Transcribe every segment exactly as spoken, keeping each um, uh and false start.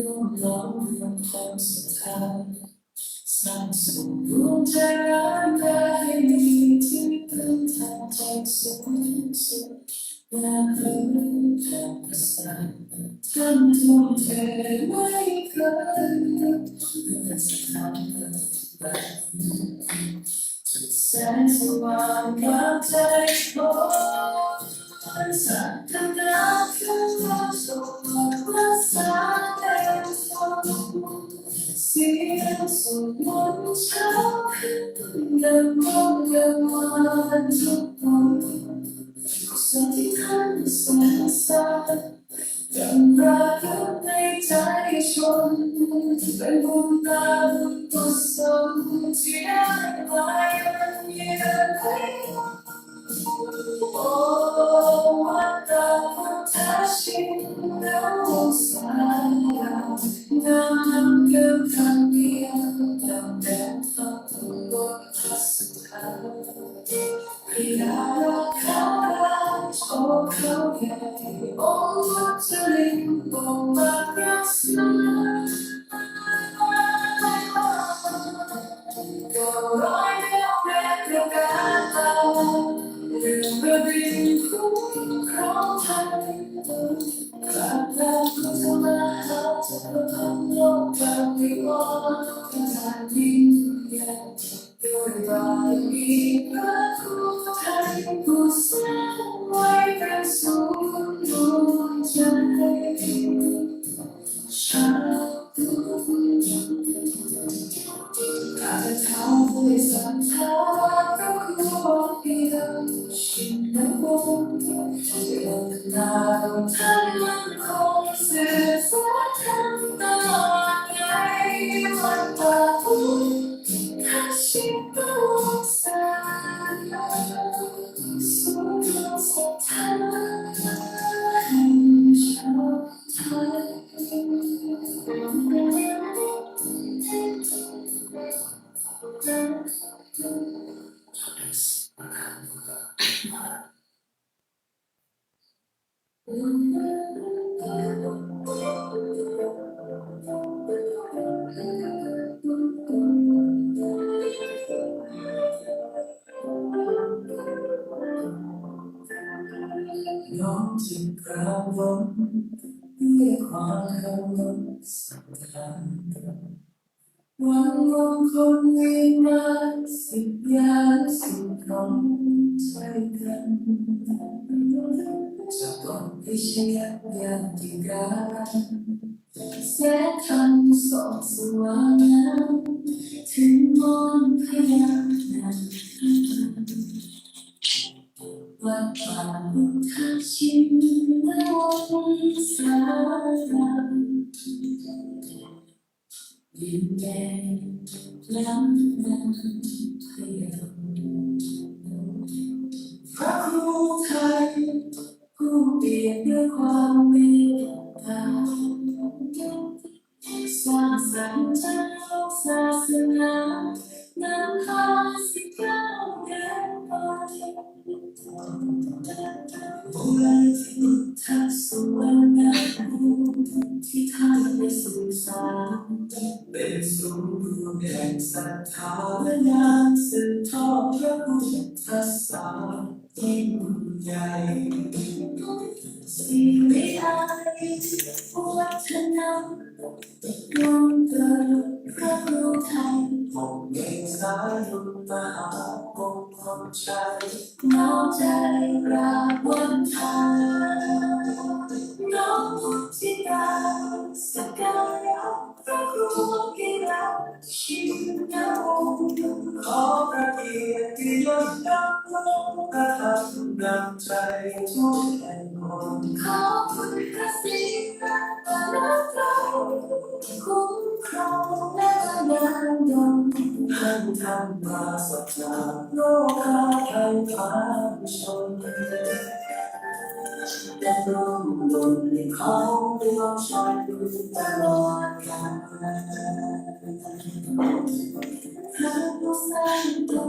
น้อมรวมความศรัทธา สร้างสมดวงใจรักได้ให้มีที่พึ่งทางใจสูงสุด และรู้ทางประสาท ท่านทุ่มเทไม่เคยเลือกสถาบัน แสงสว่างกลางใจของศาสนา คือความสว่างและแสงแดงส่อง เสียงสวดมนต์เช้าขึ้นดังก้องกังวานทุกวัน กุศลที่ท่านสร้างสรรค์ ยังระลึกในใจชน เป็นบุญตาบุญกุศลที่ได้มายังยืนไว้ โอวัตตพุทธชินวงศาลา นามเดิมคำเดียว ดังแดนทองบนพระสุธา พญานาคราช โอเขาใหญ่ องค์วัชรินทร์ปกปักรักษา เก้าร้อยเรี่ยวแรงตระการตา เรืองระริงคุ้มครองไทย พระพุทธมหาจักรพรรดิ โลกบางวิวรณ์ ประทานยิ่งใหญ่ ด้วยบารมีพระครูไทย ผู้สร้างไว้เป็นศูนย์รวมใจชาวพุทธ ข้าพเจ้าผู้ศรัทธาพระครูวงศ์พีระชินวงศ์ เจตนาท่านมั่นคง สืบสานธรรมตลอดไป วัดป่าพุทธชินวงศาลา ศูนย์รวมศรัทธาแห่งชาวไทย น้อมจิตกราบไหว้ด้วยความเคารพศรัทธา วันมงคลวิวาห์ สิบญาณสุขของใจกัน จากกองพิชยญาติกา แสงธรรมส่องสว่างนำ ถึงมนต์พญานาค วัดป่าพุทธชินวงศาลา ดินแดนล้ำนำพะเยา พระครูไทย ผู้เปี่ยมด้วยความเมตตา สร้างสรรค์จักรศาสนา นำพาสิบเก้าแดนไป บูรณะที่พุทธสุวรรณภูมิ ที่ท่านได้ทรงสร้าง เป็นศูนย์รวมแห่งศรัทธาและญาณ สืบทอดพระพุทธศาสนายิ่งใหญ่ สิริอายุวัฒนะ วันเกิดพระครูไทย หกเมษายน มหามงคลชัย น้อมใจกราบไหว้เท้า น้อมมุทิตาสักการะ พระครูพีระชินวงศ์ ขอพระเกียรติยศดำรงประทับนำใจทุกแห่งหน ขอคุณพระศรีรัตนตรัยคุ้มครองและบันดาลดล ให้ท่านปราศจากโรคภัยพาลชน และร่มบุญของดวงชนตลอดกาล พระผู้สร้างตัว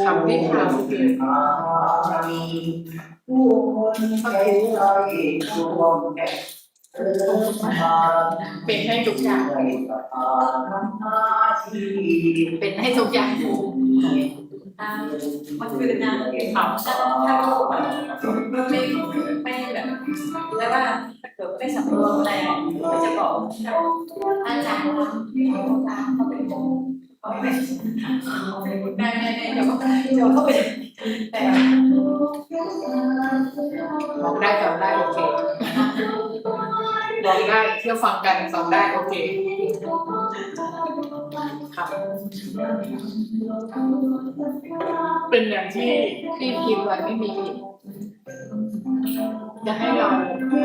คำที่ทำคือ เป็นให้ทุกอย่าง เป็นให้ทุกอย่าง อ่า เมื่อคืนนะถามถ้า ถ้าลูกอะ ไม่ ไม่แบบ แล้วว่าถ้าเกิดไม่สำรวมอะไรอะ ก็จะบอกอาจารย์ว่า อาจารย์เขาเป็น เขาเป็น ได้ ได้ ได้ เดี๋ยวเขา เดี๋ยวเขาเป็น แต่ ร้องได้ ร้องได้ โอเค ร้องได้ เชื่อฟังกัน ร้องได้ โอเค ครับ เป็นอย่างที่พี่คิดไว้ไม่มีผิด จะให้เรา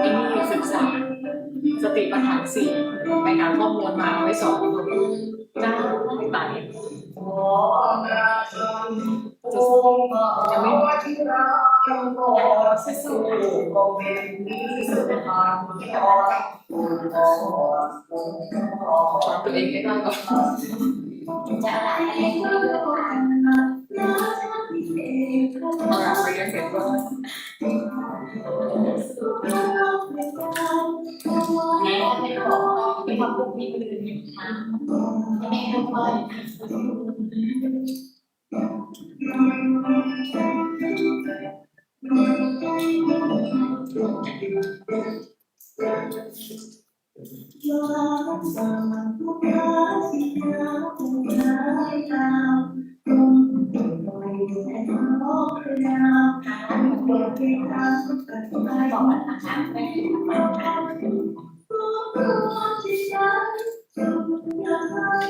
ไอ้นี่ศึกษา สติปัฏฐานสี่ ไปหาข้อมูลมาเอาไว้สอนคน เจ้าไม่ตาย จะ จะไม่ สอนตัวเองให้ได้ก่อน จะอะไร เอาล่ะ ไปเรียนเสร็จก่อน แม่ไม่บอก ไม่ทำพวกนี้เลย แม่ไม่บอก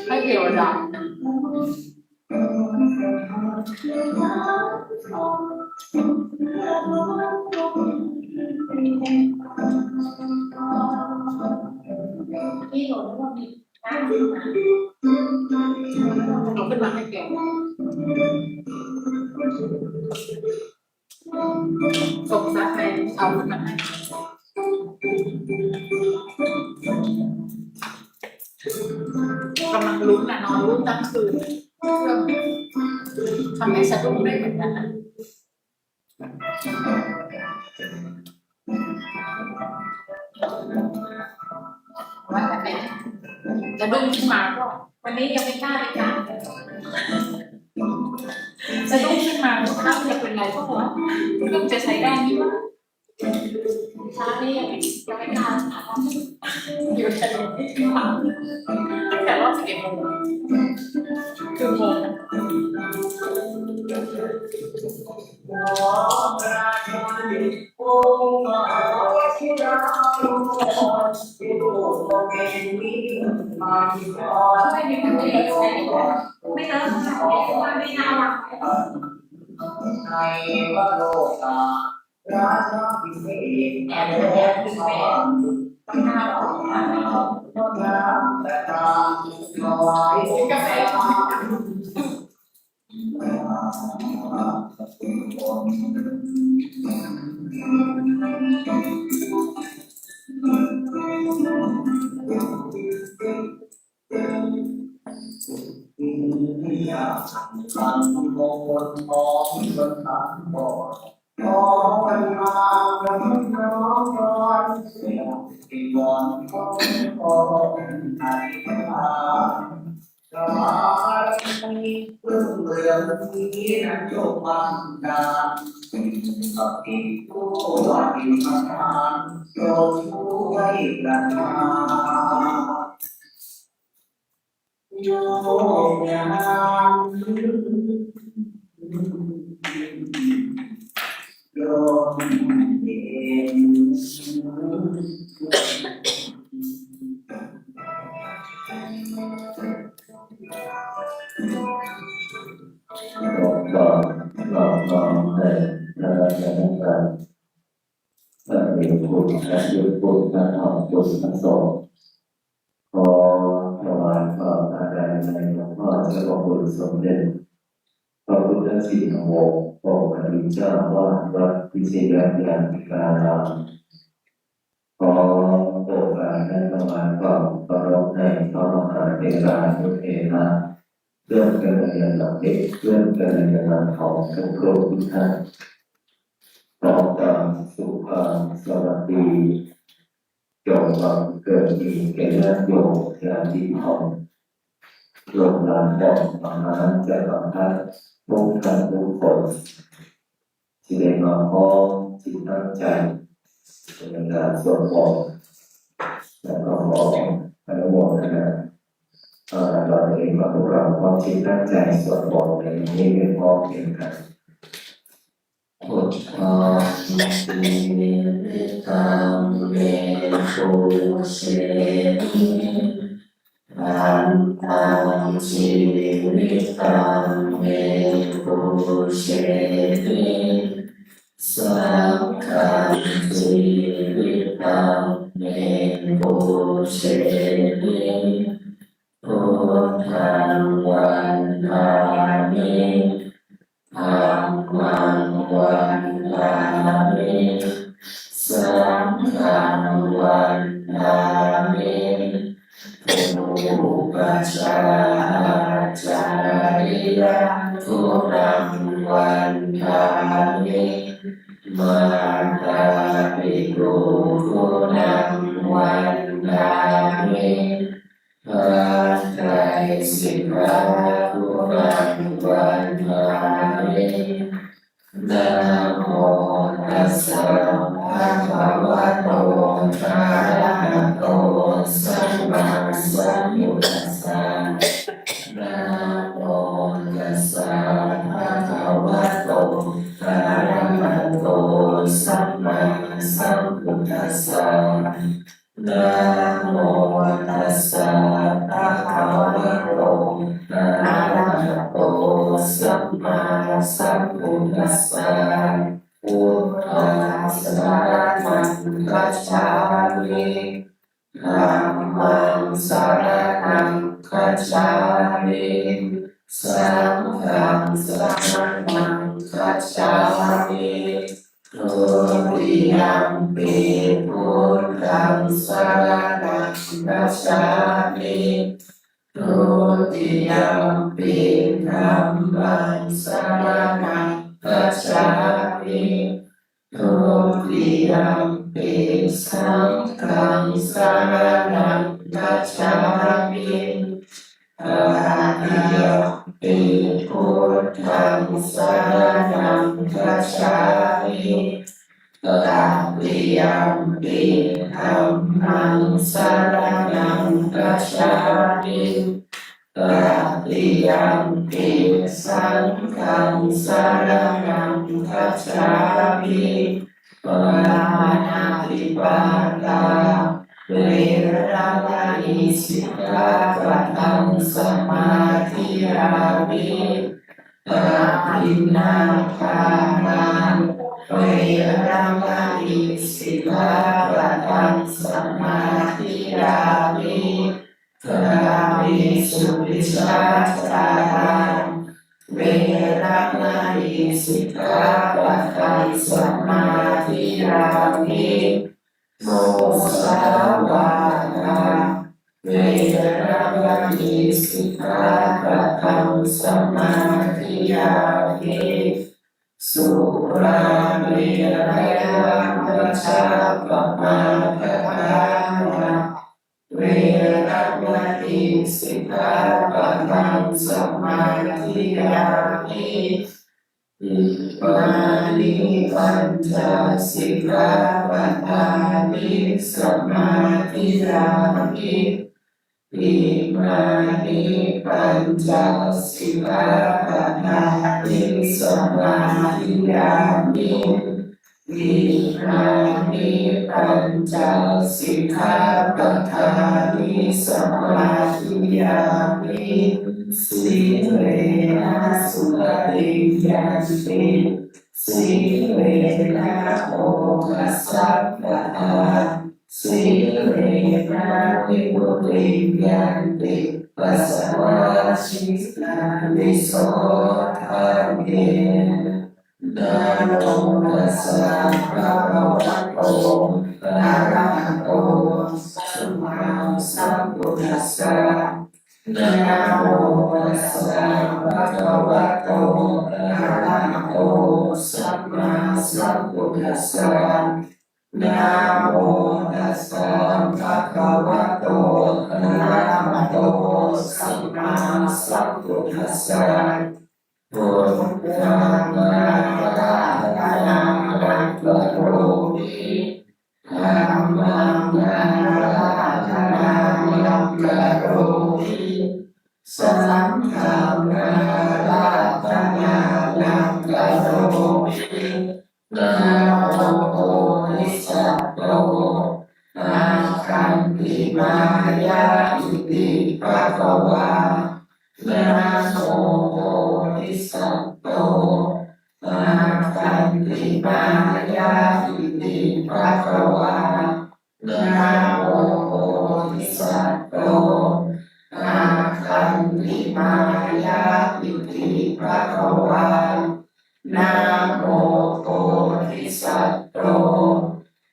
ให้เทวดา เอาขึ้นมาให้แก สงสัยเอาขึ้นมาให้ กำลังลุ้นนะ นอนลุ้นทั้งคืน เครื่องทำให้สะดุ้งได้เหมือนกันนะ ว่าแต่แม่สะดุ้งขึ้นมาก็ วันนี้ยังไม่กล้าเลยค่ะ สะดุ้งขึ้นมาก็ไม่รู้จะเป็นไรก็หัว เครื่องจะใช้ได้ไหมวะ เช้านี้ยังไม่กล้าถาม อยู่แต่ ตั้งแต่รอบสิบเอ็ดโมง คือโมง ไม่น่า ไม่น่ารัก ขอวันมาพระน้องร้อนเสียงก่อนขอพระองค์ไทยพระ ถวายเครื่องเหลืองนี้นั้นจงบันดาลกับภิกขุปฏิปทานจงช่วยประทานโยมยามลมเย็น ก็น้อมในพระรัตนตรัย พระเดชคุณพระคุณพระธรรมคุณพระสงฆ์ ขอถวายความอาลัยในหลวงพ่อเจ้าพระคุณสมเด็จพระพุทธชินวงศ์ องค์อดีตเจ้าอาวาสวัดวิชยยาติการาม ขอโอกาสได้ถวายความเคารพในพระมหาเถรานุเถระ เพื่อนกัลยาณมิตร เพื่อนกัลยาณธรรมของทุกพระองค์ทุกท่าน ขอความสุขความสวัสดี จงบังเกิดมีแก่ญาติโยมญาติธรรม ลูกหลานของมหาจักรพรรดิทุกท่านทุกคน ที่ได้มาพร้อมจิตตั้งใจในการสวดมนต์ แล้วก็ขออนุโมทนา เอ่อ ตนเองกับพวกเราพร้อมจิตตั้งใจสวดมนต์ในวันนี้ด้วยพร้อมเพรียงกัน Buddhaṃ jīvitaṃ me pūjeti, dhammaṃ jīvitaṃ me pūjeti, saṅghaṃ jīvitaṃ me pūjeti, buddhaṃ vandāmi, dhammaṃ vandāmi, saṅghaṃ vandāmi, pūjācāriyaguṇaṃ vandāmi, mātāpituguṇaṃ vandāmi, พระไตรสิกขาคุณวันทามิ Namo tassa bhagavato arahato sammāsambuddhassa. Namo tassa bhagavato arahato sammāsambuddhassa. Namo tassa bhagavato arahato sammāsambuddhassa. Buddhaṃ saraṇaṃ gacchāmi. Dhammaṃ saraṇaṃ gacchāmi. Saṅghaṃ saraṇaṃ gacchāmi. Dutiyampi buddhaṃ saraṇaṃ gacchāmi. Dutiyampi dhammaṃ saraṇaṃ gacchāmi. Dutiyampi saṅghaṃ saraṇaṃ gacchāmi. Tatiyampi buddhaṃ saraṇaṃ gacchāmi. Tatiyampi dhammaṃ saraṇaṃ gacchāmi. Tatiyampi saṅghaṃ saraṇaṃ gacchāmi. Pāṇātipātā veramaṇī sikkhāpadaṃ samādiyāmi. Adinnādānā veramaṇī sikkhāpadaṃ samādiyāmi. Kāmesu micchācārā veramaṇī sikkhāpadaṃ samādiyāmi. Musāvādā veramaṇī sikkhāpadaṃ samādiyāmi. Surāmerayamajjapamādaṭṭhānā veramaṇī sikkhāpadaṃ samādiyāmi. Imāni pañca sikkhāpadāni samādiyāmi. Imāni pañca sikkhāpadāni samādiyāmi. Imāni pañca sikkhāpadāni samādiyāmi. Sīlena sugatiṃ yanti, sīlena bhogasampadā, sīlena nibbutiṃ yanti, passavāsi kāpiso dhamme. Namo tassa bhagavato arahato sammāsambuddhassa. Namo tassa bhagavato arahato sammāsambuddhassa. Namo tassa bhagavato arahato sammāsambuddhassa. Buddhaṃ ārādhanāya karomi, dhammaṃ ārādhanāya karomi, saṅghaṃ ārādhanāya karomi. Namo bodhisatto āgantimāya iti bhagavā. Namo bodhisatto āgantimāya iti bhagavā. Namo bodhisatto āgantimāya iti bhagavā. Namo bodhisatto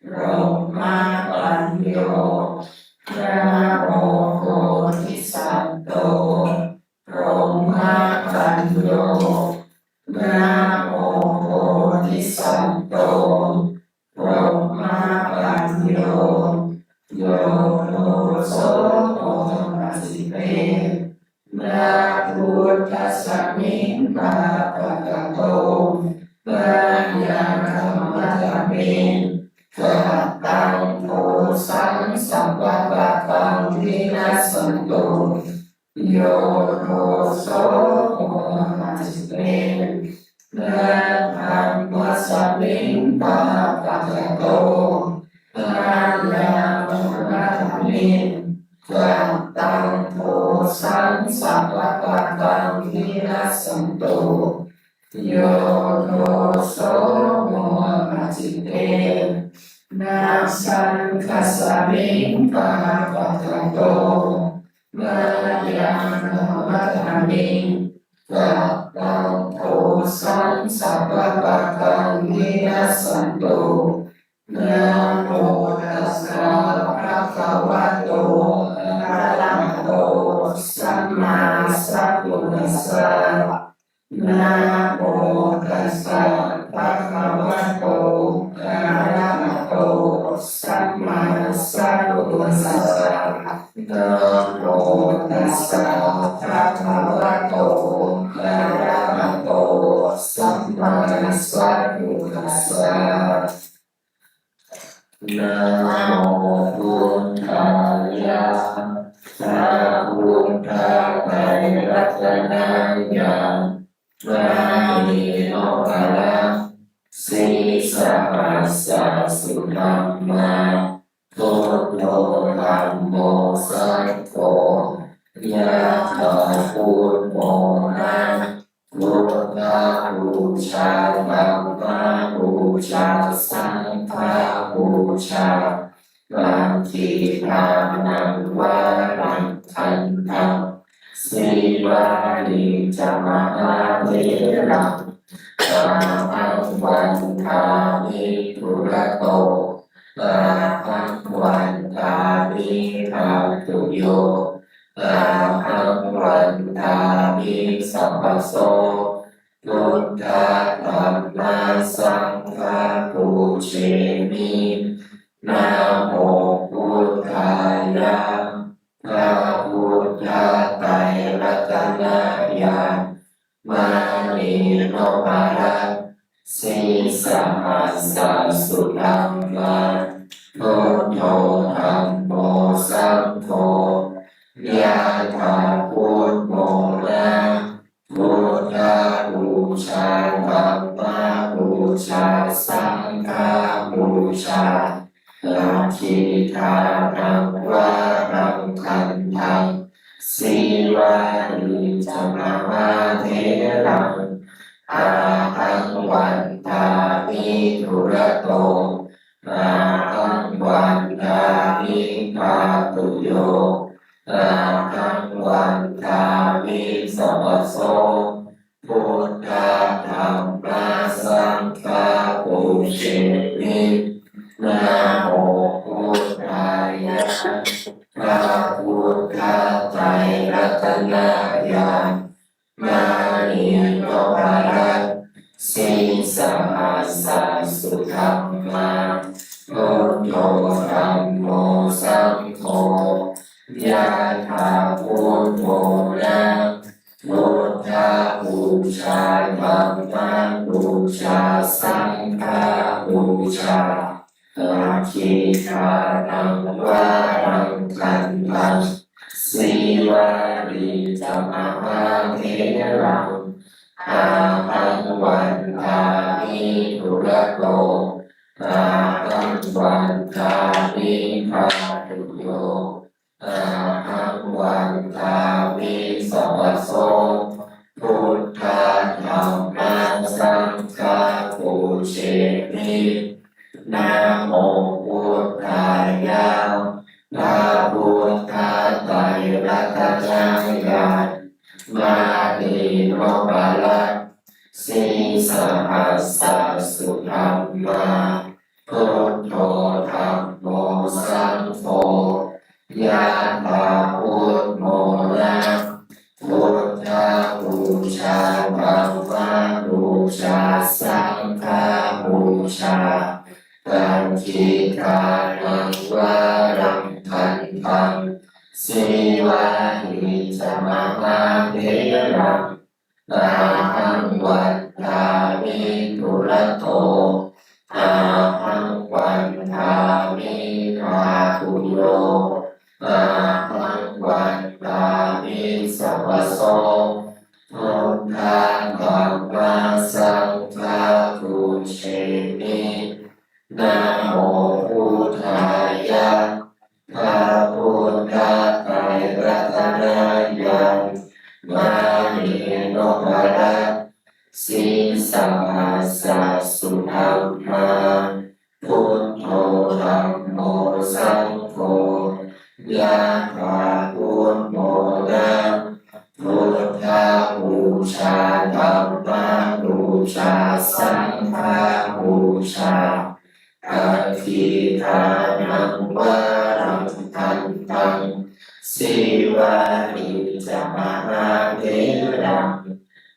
brahmapañño. Namo bodhisatto brahmapañño. Namo bodhisatto brahmapañño. Yo doso mohacitte, na buddhasmiṃ pāpakato, mayā dhammadhammehi kataṃ dosaṃ sabbapāpaṃ vinassantu. Yo doso mohacitte, na dhammasmiṃ pāpakato, mayā dhammadhammehi kataṃ dosaṃ sabbapāpaṃ vinassantu. Yo doso mohacitte, na saṅghasmiṃ pāpakato, mayā dhammadhammehi kataṃ dosaṃ sabbapāpaṃ vinassantu. Namo tassa bhagavato arahato sammāsambuddhassa. Namo tassa bhagavato arahato sammāsambuddhassa. Namo tassa bhagavato arahato sammāsambuddhassa. Namo buddhāya, pura buddha, ไตรรัตนญาณ พระมีองค์พระ sīsahassa sudhammā, buddho dhammo saṅgho, yathā buddho na, buddhapūjā dhammapūjā saṅghapūjā, paṭiggaṇhānaṃ varaṃ gandhaṃ, sīvalī ca mahātheraṃ, taṃ taṃ vandāmi purato, taṃ taṃ vandāmi dhātuyo, taṃ taṃ vandāmi sabbaso. Buddha dhamma saṅgha pūjemi, Namo buddhāya. พระพุทธไตรรัตนญาณ มณีนพรัตน์ sīsahassa sudhammā, buddho dhammo saṅgho, yāthā buddhamona, buddhapūjā, dhammapūjā, saṅghapūjā, dakkhiṇaṃ varaṃ gandhaṃ, sīvalī ca mahātheraṃ, ahaṃ vandāmi dūrato, ahaṃ vandāmi dhātuyo, ahaṃ vandāmi sabbaso, buddha dhamma saṅgha pūjemi. Namo buddhāya. พระพุทธไตรรัตนญาณ มณีนพรัตน์ sīsahassa sudhammā, buddho dhammo saṅgho, yāthā buddhamona, buddhapūjā, dhammapūjā, saṅghapūjā, dakkhiṇaṃ varaṃ gandhaṃ, sīvalī ca mahātheraṃ, ahaṃ vandāmi dūrato, ahaṃ vandāmi dhātuyo, ahaṃ vandāmi sabbaso, buddha dhamma saṅgha pūjemi. Namo buddhāya. พระพุทธไตรรัตนญาณ มณีนพรัตน์ sīsahassa sudhammā, buddho dhammo saṅgho, yāthā buddhamona, buddhapūjā, dhammapūjā, saṅghapūjā, dakkhiṇaṃ varaṃ gandhaṃ, sīvalī ca mahātheraṃ, ahaṃ vandāmi dūrato, ahaṃ vandāmi dhātuyo, ahaṃ vandāmi sabbaso, buddha dhamma saṅgha pūjemi. Namo buddhāya. พระพุทธไตรรัตนญาณ มณีนพรัตน์ sīsahassa sudhammā, buddho dhammo saṅgho, yāthā buddhamona, buddhapūjā, dhammapūjā, saṅghapūjā, dakkhiṇaṃ varaṃ gandhaṃ, sīvalī ca mahātheraṃ,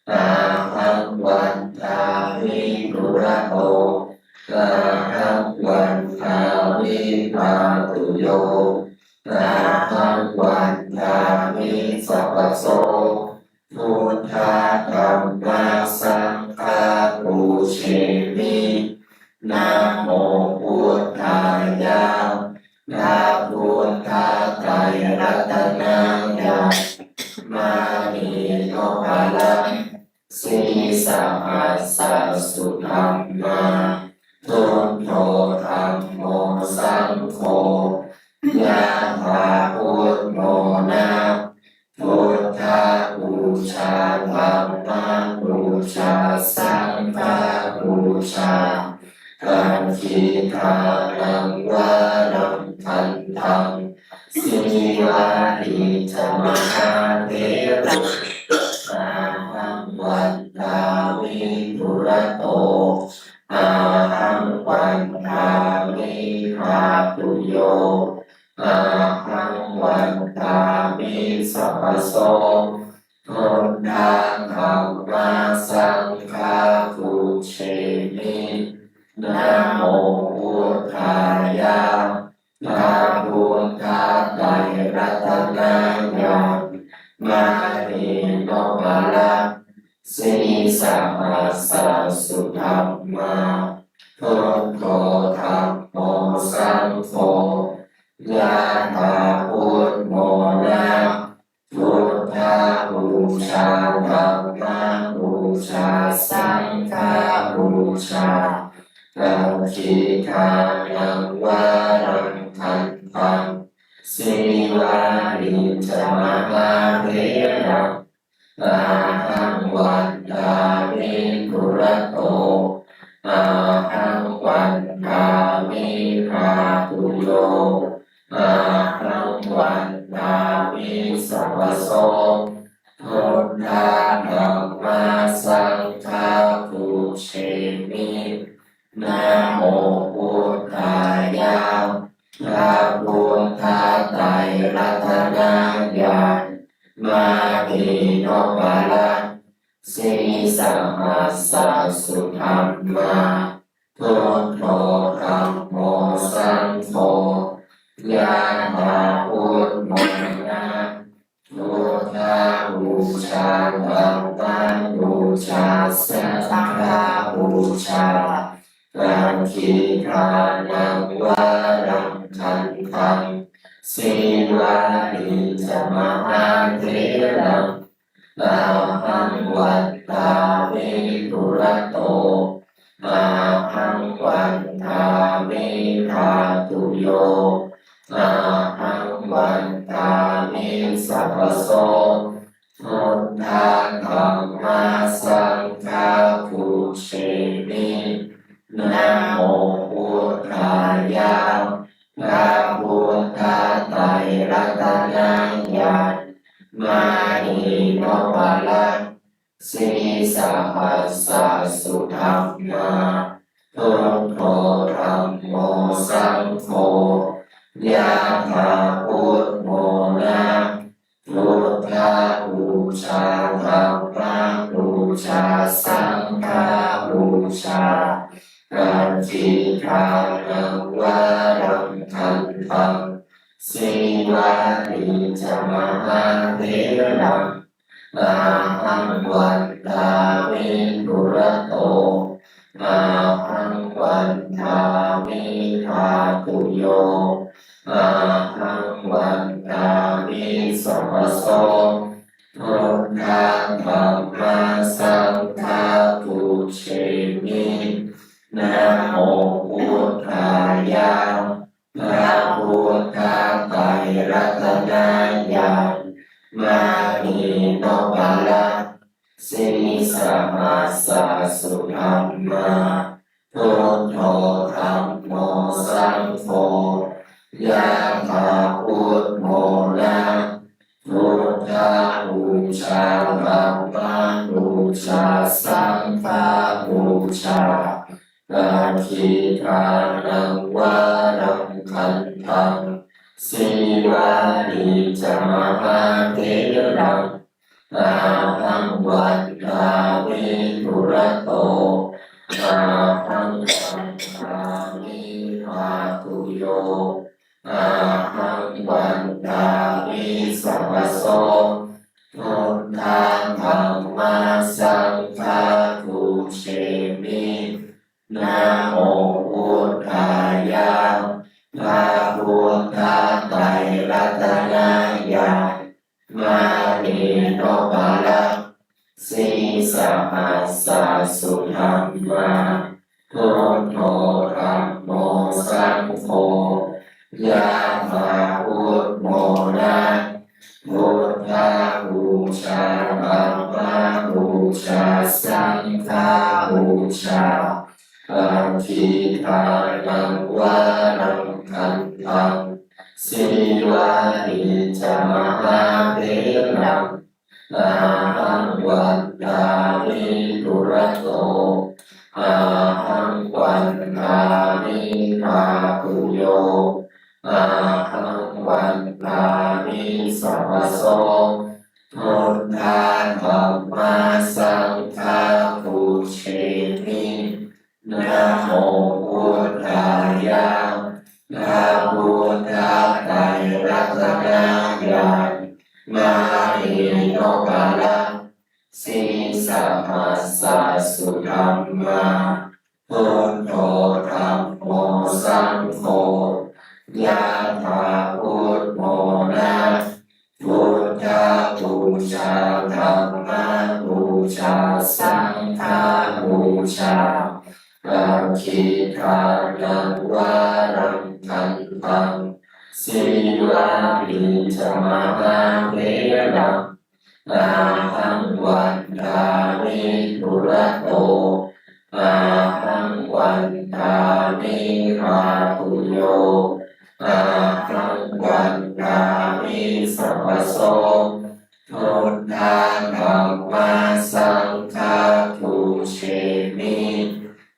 ahaṃ vandāmi dūrato, ahaṃ vandāmi dhātuyo, ahaṃ vandāmi sabbaso, buddha dhamma saṅgha pūjemi. Namo buddhāya. พระพุทธไตรรัตนญาณ มณีนพรัตน์ sīsahassa sudhammā, buddho dhammo saṅgho, yāthā buddhamona, buddhapūjā, dhammapūjā, saṅghapūjā, dakkhiṇaṃ varaṃ gandhaṃ, sīvalī ca mahātheraṃ, ahaṃ vandāmi dūrato, ahaṃ vandāmi dhātuyo, ahaṃ vandāmi sabbaso, buddha dhamma saṅgha pūjemi. Namo buddhāya. Sīsahassa sudhammā, buddho dhammo saṅgho, yā thā buddho na, buddhapūjā dhammapūjā saṅghapūjā, dakkhiṇānaṃ varaṃ gandhaṃ, sīvalī ca mahātheraṃ, ahaṃ vandāmi dūrato, ahaṃ vandāmi dhātuyo, ahaṃ vandāmi sabbaso, buddha dhamma saṅgha pūjemi, namo buddhāya, พระพุทธไตรรัตนญาณ มณีนพรัตน์ sīsahassa sudhammā, buddho dhammo saṅgho, yā thā buddho na, buddhapūjā dhammapūjā saṅghapūjā, dakkhiṇānaṃ varaṃ gandhaṃ, sīvalī ca mahātheraṃ, ahaṃ vandāmi dūrato, ahaṃ vandāmi dhātuyo, ahaṃ vandāmi sabbaso, buddha dhamma saṅgha pūjemi, namo buddhāya, พระพุทธไตรรัตนญาณ มณีนพรัตน์ sīsahassa sudhammā, buddho dhammo saṅgho, yā thā buddho na, buddhapūjā dhammapūjā saṅghapūjā, dakkhiṇānaṃ varaṃ gandhaṃ, sīvalī ca mahātheraṃ, ahaṃ vandāmi dūrato, ahaṃ vandāmi dhātuyo, ahaṃ vandāmi sabbaso, buddha dhamma saṅgha pūjemi, namo buddhāya, พระพุทธไตรรัตนญาณ มณีนพรัตน์ sīsahassa sudhammā, buddho dhammo saṅgho, yā thā buddho na, buddhapūjā dhammapūjā saṅghapūjā, dakkhiṇānaṃ varaṃ gandhaṃ, sīvalī ca mahātheraṃ, ahaṃ vandāmi dūrato, ahaṃ vandāmi dhātuyo, ahaṃ vandāmi sabbaso, buddha dhamma saṅgha pūjemi, namo buddhāya, พระพุทธไตรรัตนญาณ มณีนพรัตน์ sīsahassa sudhammā, buddho dhammo saṅgho, yā thā buddho na, buddhapūjā dhammapūjā saṅghapūjā, dakkhiṇānaṃ varaṃ gandhaṃ, sīvalī ca mahātheraṃ, ahaṃ vandāmi dūrato, ahaṃ vandāmi dhātuyo, ahaṃ vandāmi sabbaso, buddha dhamma saṅgha pūjemi, namo buddhāya, พระพุทธไตรรัตนญาณ มณีนพรัตน์ sī Sahassa sudhammā. Buddho dhammo saṅgho. Yathā buddho na. Buddhapūjā dhammapūjā saṅghapūjā. Dakkhiṇānaṃ varaṃ khandhaṃ. Sīvalī ca mahātheraṃ. Ahaṃ vandāmi dūrato. Ahaṃ vandāmi dhātuyo. Ahaṃ vandāmi sabbaso. Buddha dhamma saṅgha pūjemi.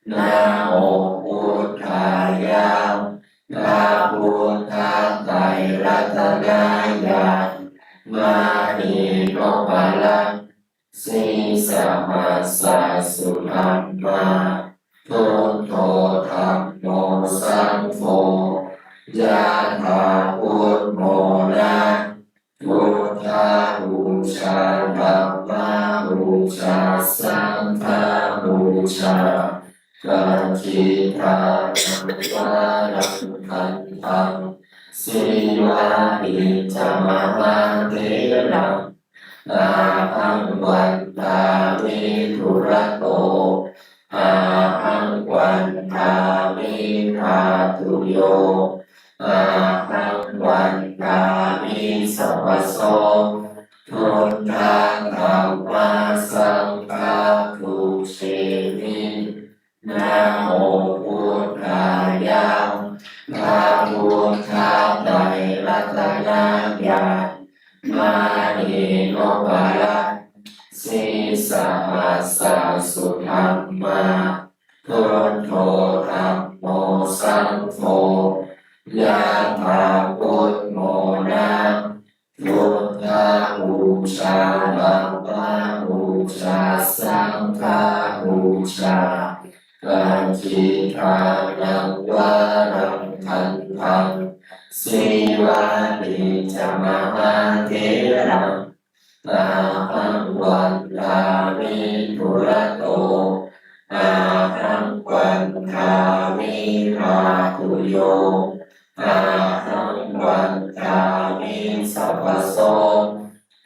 Namo buddhāya. พระพุทธไตรรัตนญาณ มณีนพรัตน์ Sīsahassa sudhammā. Buddho dhammo saṅgho. Yathā buddho na. Buddhapūjā dhammapūjā saṅghapūjā. Dakkhiṇānaṃ varaṃ khandhaṃ. Sīvalī ca mahātheraṃ. Ahaṃ vandāmi dūrato. Ahaṃ vandāmi dhātuyo. Ahaṃ vandāmi sabbaso. Buddha dhamma saṅgha pūjemi. Namo buddhāya. พระพุทธไตรรัตนญาณ มณีนพรัตน์ Sīsahassa sudhammā. Buddho dhammo saṅgho. Yathā buddho na. Buddhapūjā dhammapūjā saṅghapūjā. Dakkhiṇānaṃ varaṃ khandhaṃ. Sīvalī ca mahātheraṃ. Ahaṃ vandāmi dūrato. Ahaṃ vandāmi dhātuyo. Ahaṃ vandāmi sabbaso.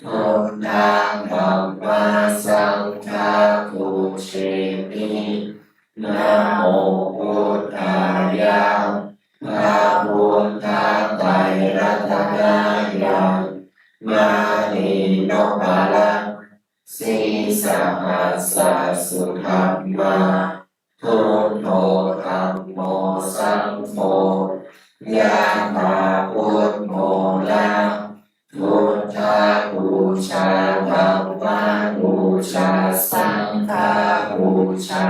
Buddha dhamma saṅgha pūjemi. Namo buddhāya. พระพุทธไตรรัตนญาณ มณีนพรัตน์ Sīsahassa sudhammā. Buddho dhammo saṅgho. Yathā buddho na. Buddhapūjā dhammapūjā saṅghapūjā.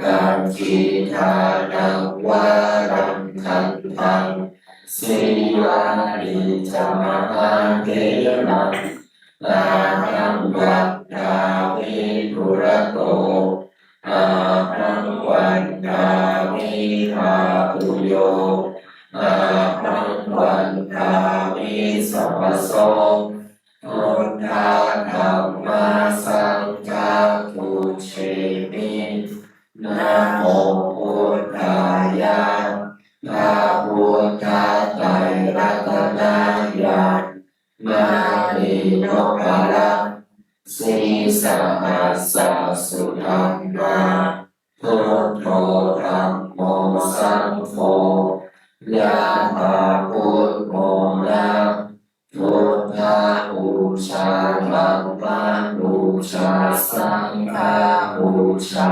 Dakkhiṇānaṃ varaṃ khandhaṃ. Sīvalī ca mahātheraṃ. Ahaṃ vandāmi dūrato. Ahaṃ vandāmi dhātuyo. Ahaṃ vandāmi sabbaso. Buddha dhamma saṅgha pūjemi. Namo buddhāya. พระพุทธไตรรัตนญาณ มณีนพรัตน์ Sīsahassa sudhammā. Buddho dhammo saṅgho. Yathā buddho na. Buddhapūjā dhammapūjā saṅghapūjā.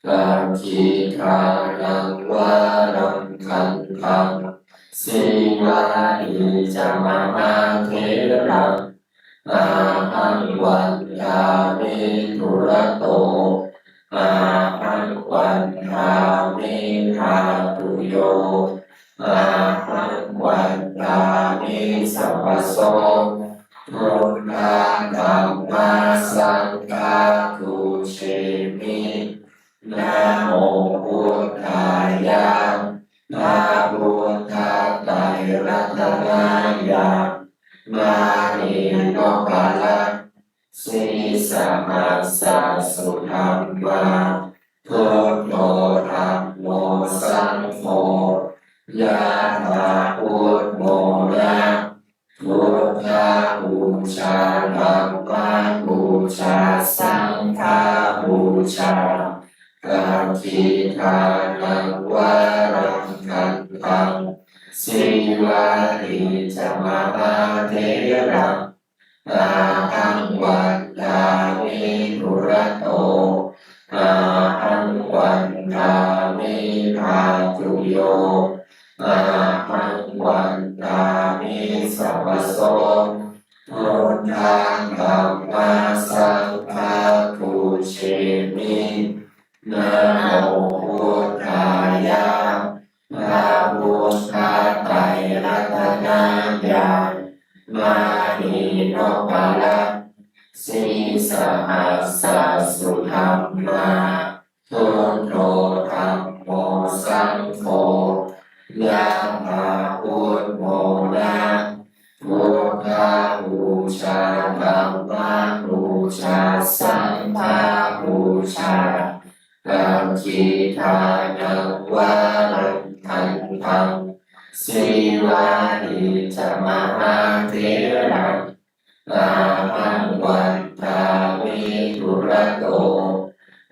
Dakkhiṇānaṃ varaṃ khandhaṃ. Sīvalī ca mahātheraṃ. Ahaṃ vandāmi dūrato. Ahaṃ vandāmi dhātuyo. Ahaṃ vandāmi sabbaso. Buddha dhamma saṅgha pūjemi. Namo buddhāya. พระพุทธไตรรัตนญาณ มณีนพรัตน์ Sīsahassa Sabbasāsudhammā, buddho dhammo saṅgho, yathā buddho na, buddhapūjā dhammapūjā saṅghapūjā, dakkhiṇānaṃ varaṃ gandhaṃ, sīvalī ca mahātheraṃ, ahaṃ vandāmi dūrato, ahaṃ vandāmi dhātuyo, ahaṃ vandāmi sabbaso, buddha dhamma saṅgha pūjemi, namo buddhāya, พระพุทธไตรรัตนญาณ มณีนพรัตน์ sīsahassa sudhammā, buddho dhammo saṅgho, yathā buddho na, buddhapūjā dhammapūjā saṅghapūjā, dakkhiṇānaṃ varaṃ gandhaṃ, sīvalī ca mahātheraṃ, ahaṃ vandāmi dūrato,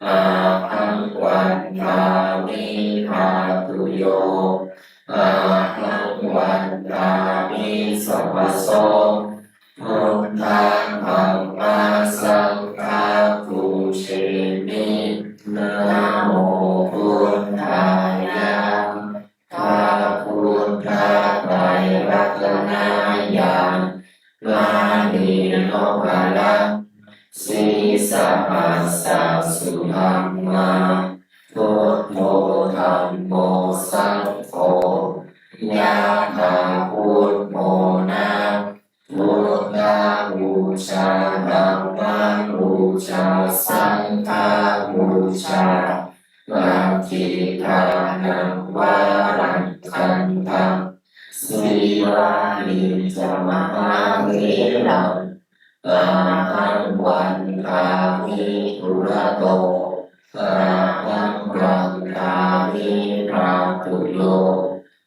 ahaṃ vandāmi dhātuyo, ahaṃ vandāmi sabbaso, buddha dhamma saṅgha pūjemi, namo buddhāya, พระพุทธไตรรัตนญาณ มณีนพรัตน์ sīsahassa sudhammā, buddho dhammo saṅgho, yathā buddho na, buddhapūjā dhammapūjā saṅghapūjā, dakkhiṇānaṃ varaṃ gandhaṃ, sīvalī ca mahātheraṃ, ahaṃ vandāmi dūrato, ahaṃ vandāmi dhātuyo,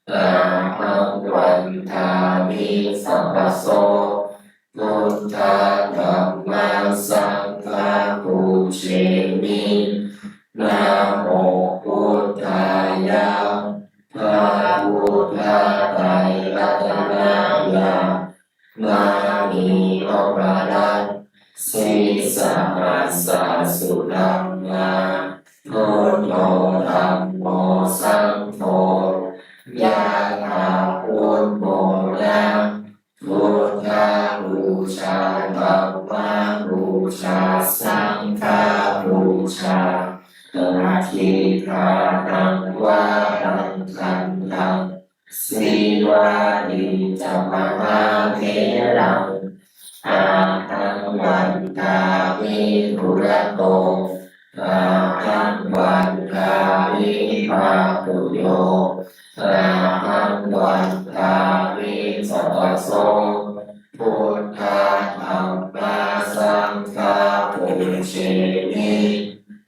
ahaṃ vandāmi sabbaso, buddha dhamma saṅgha pūjemi, namo buddhāya, พระพุทธไตรรัตนญาณ มณีนพรัตน์ sīsahassa sudhammā, buddho dhammo saṅgho, yathā buddho na, buddhapūjā dhammapūjā saṅghapūjā, dakkhiṇānaṃ varaṃ gandhaṃ, sīvalī ca mahātheraṃ, ahaṃ vandāmi dūrato, ahaṃ vandāmi dhātuyo, ahaṃ vandāmi sabbaso, buddha dhamma saṅgha pūjemi,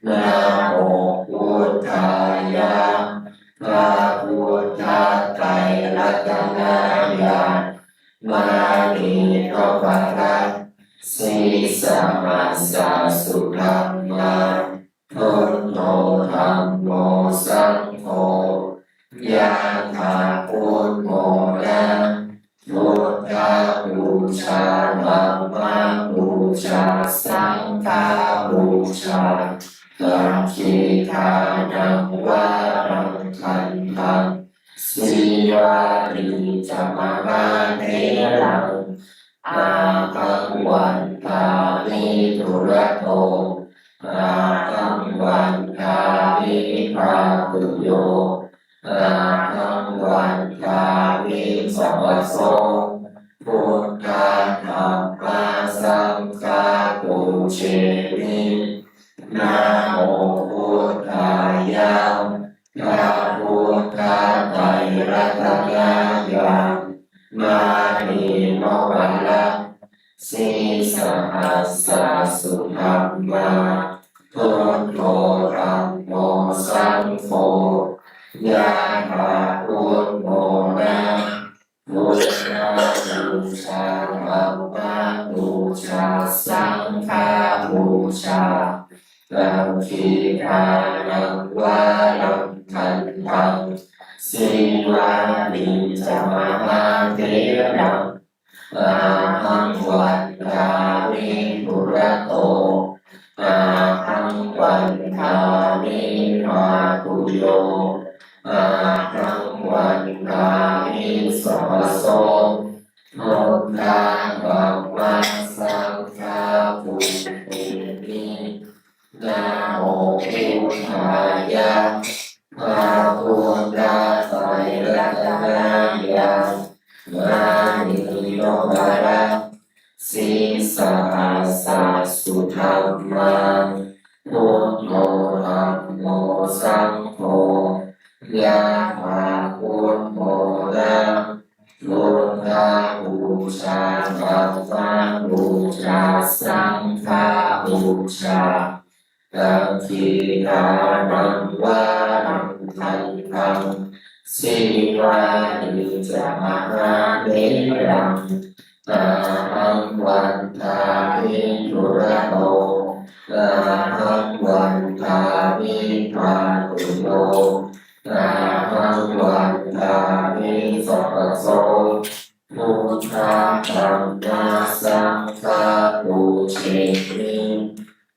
namo buddhāya, พระพุทธไตรรัตนญาณ มณีนพรัตน์ sīsahassa sudhammā, buddho dhammo saṅgho, yathā buddho na, buddhapūjā dhammapūjā saṅghapūjā, dakkhiṇānaṃ varaṃ gandhaṃ, sīvalī ca mahātheraṃ, ahaṃ vandāmi dūrato, ahaṃ vandāmi dhātuyo, ahaṃ vandāmi sabbaso, buddha dhamma saṅgha pūjemi, namo buddhāya, พระพุทธไตรรัตนญาณ มณีนพรัตน์ sīsahassa sudhammā, Buddho dhammo saṅgho. Yāthā buddho na, buddhapūjā dhammapūjā saṅghapūjā. Dakkhiṇānaṃ varaṃ gandhaṃ sīvalī ca mahātheraṃ. Ahaṃ vandāmi dūrato, ahaṃ vandāmi bhāguyo, ahaṃ vandāmi sabbaso. Buddha dhamma saṅgha pūjemi. Namo buddhāya. พระพุทธไตรรัตนญาณ มณีนพรัตน์ sīsahassa sudhammā. Buddho dhammo saṅgho. Yāthā buddho na, buddhapūjā dhammapūjā saṅghapūjā. Dakkhiṇānaṃ varaṃ gandhaṃ sīvalī ca mahātheraṃ. Ahaṃ vandāmi dūrato, ahaṃ vandāmi bhāguyo, ahaṃ vandāmi sabbaso. Buddha dhamma saṅgha pūjemi.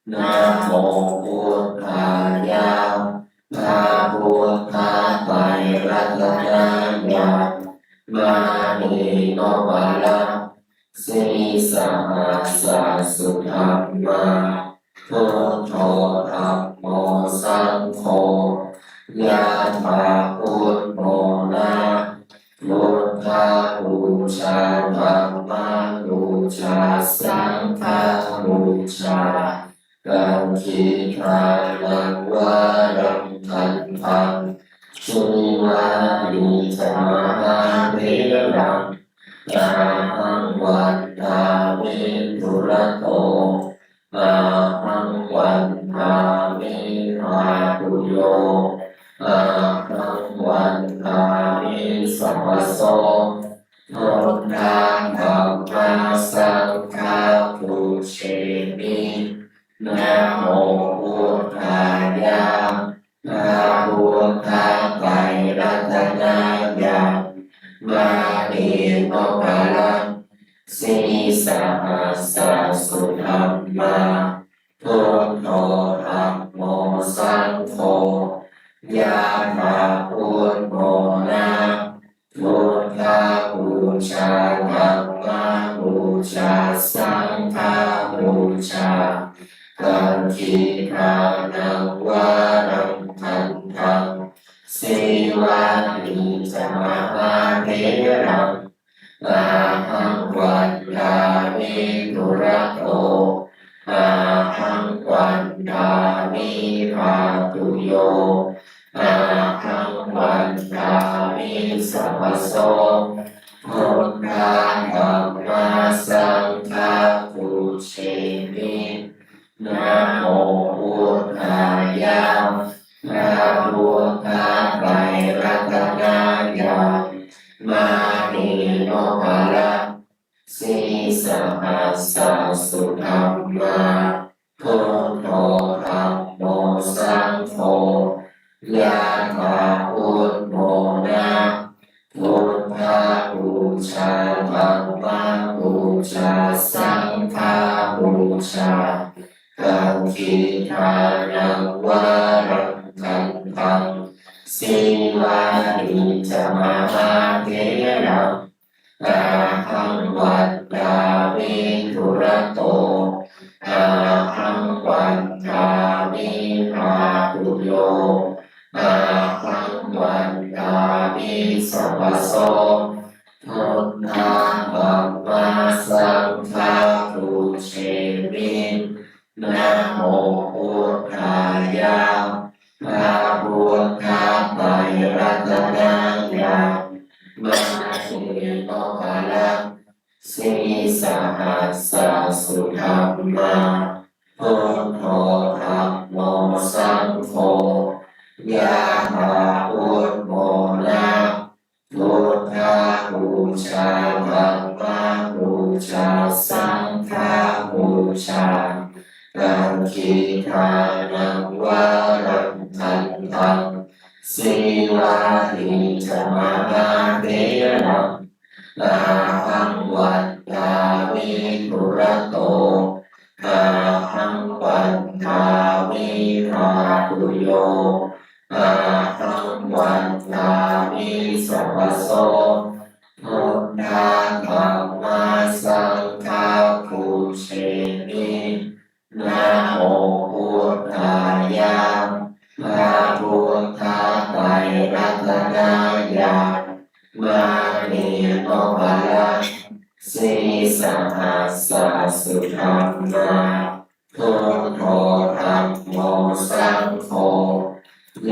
Namo buddhāya. พระพุทธไตรรัตนญาณ มณีนพรัตน์ sīsahassa sudhammā. Buddho dhammo saṅgho. Yāthā buddho na, buddhapūjā dhammapūjā saṅghapūjā. Dakkhiṇānaṃ varaṃ gandhaṃ sīvalī ca mahātheraṃ. Ahaṃ vandāmi dūrato, ahaṃ vandāmi bhāguyo, ahaṃ vandāmi sabbaso. Buddha dhamma saṅgha pūjemi. Namo buddhāya. พระพุทธไตรรัตนญาณ มณีนพรัตน์ sīsahassa sudhammā. Buddho dhammo saṅgho. Yāthā buddho na, buddhapūjā dhammapūjā saṅghapūjā. Dakkhiṇānaṃ varaṃ gandhaṃ sīvalī ca mahātheraṃ. Ahaṃ vandāmi dūrato, ahaṃ vandāmi bhāguyo, ahaṃ vandāmi sabbaso. Buddha dhamma saṅgha pūjemi. Namo buddhāya. พระพุทธไตรรัตนญาณ มณีนพรัตน์ sīsahassa sudhammā. Buddho dhammo saṅgho. Yāthā buddho na, buddhapūjā dhammapūjā saṅghapūjā. Dakkhiṇānaṃ varaṃ gandhaṃ sīvalī ca mahātheraṃ. Ahaṃ vandāmi dūrato, ahaṃ vandāmi bhāguyo, ahaṃ vandāmi sabbaso. Buddha dhamma saṅgha pūjemi. Namo buddhāya. พระพุทธไตรรัตนญาณ มณีนพรัตน์ sīsahassa sudhammā. Buddho Pattidānaṃ varaṃ khantaṃ, sīvāni ca mahātheraṃ, ahaṃ vandāmi dūrato, ahaṃ vandāmi dhātuyo, ahaṃ vandāmi sabbaso. Buddhā dhammā saṅghā pūjemi. Namo buddhāya. พระพุทธไตรรัตนญาณ มณีนพรัตน์ sīsahassa sudhammā. Buddho dhammo saṅgho.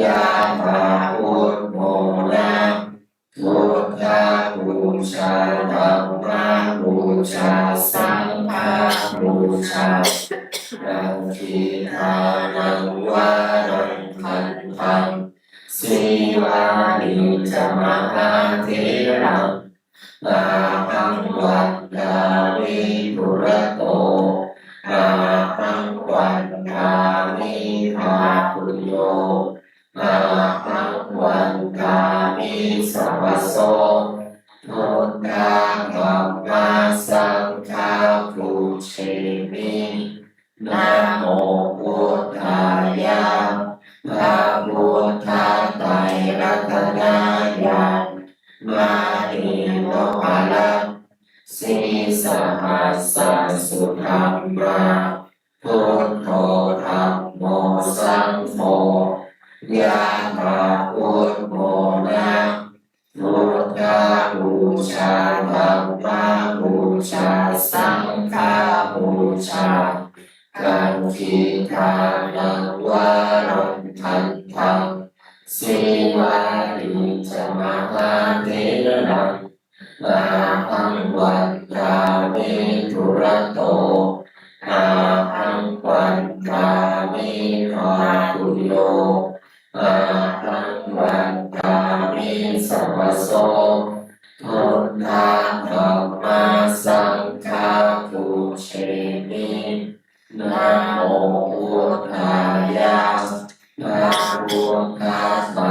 Yathā buddhamona. Buddhapūjā dhammapūjā saṅghapūjā. Pattidānaṃ varaṃ khantaṃ, sīvāni ca mahātheraṃ, ahaṃ vandāmi dūrato, ahaṃ vandāmi dhātuyo, ahaṃ vandāmi sabbaso. Buddhā dhammā saṅghā pūjemi. Namo buddhāya. พระพุทธไตรรัตนญาณ มณีนพรัตน์ sīsahassa sudhammā. Buddho dhammo saṅgho. Yathā buddhamona. Buddhapūjā dhammapūjā saṅghapūjā. Pattidānaṃ varaṃ khantaṃ, sīvāni ca mahātheraṃ, ahaṃ vandāmi dūrato, ahaṃ vandāmi dhātuyo, ahaṃ vandāmi sabbaso. Buddhā dhammā saṅghā pūjemi. Namo buddhāya. พระพุทธไตร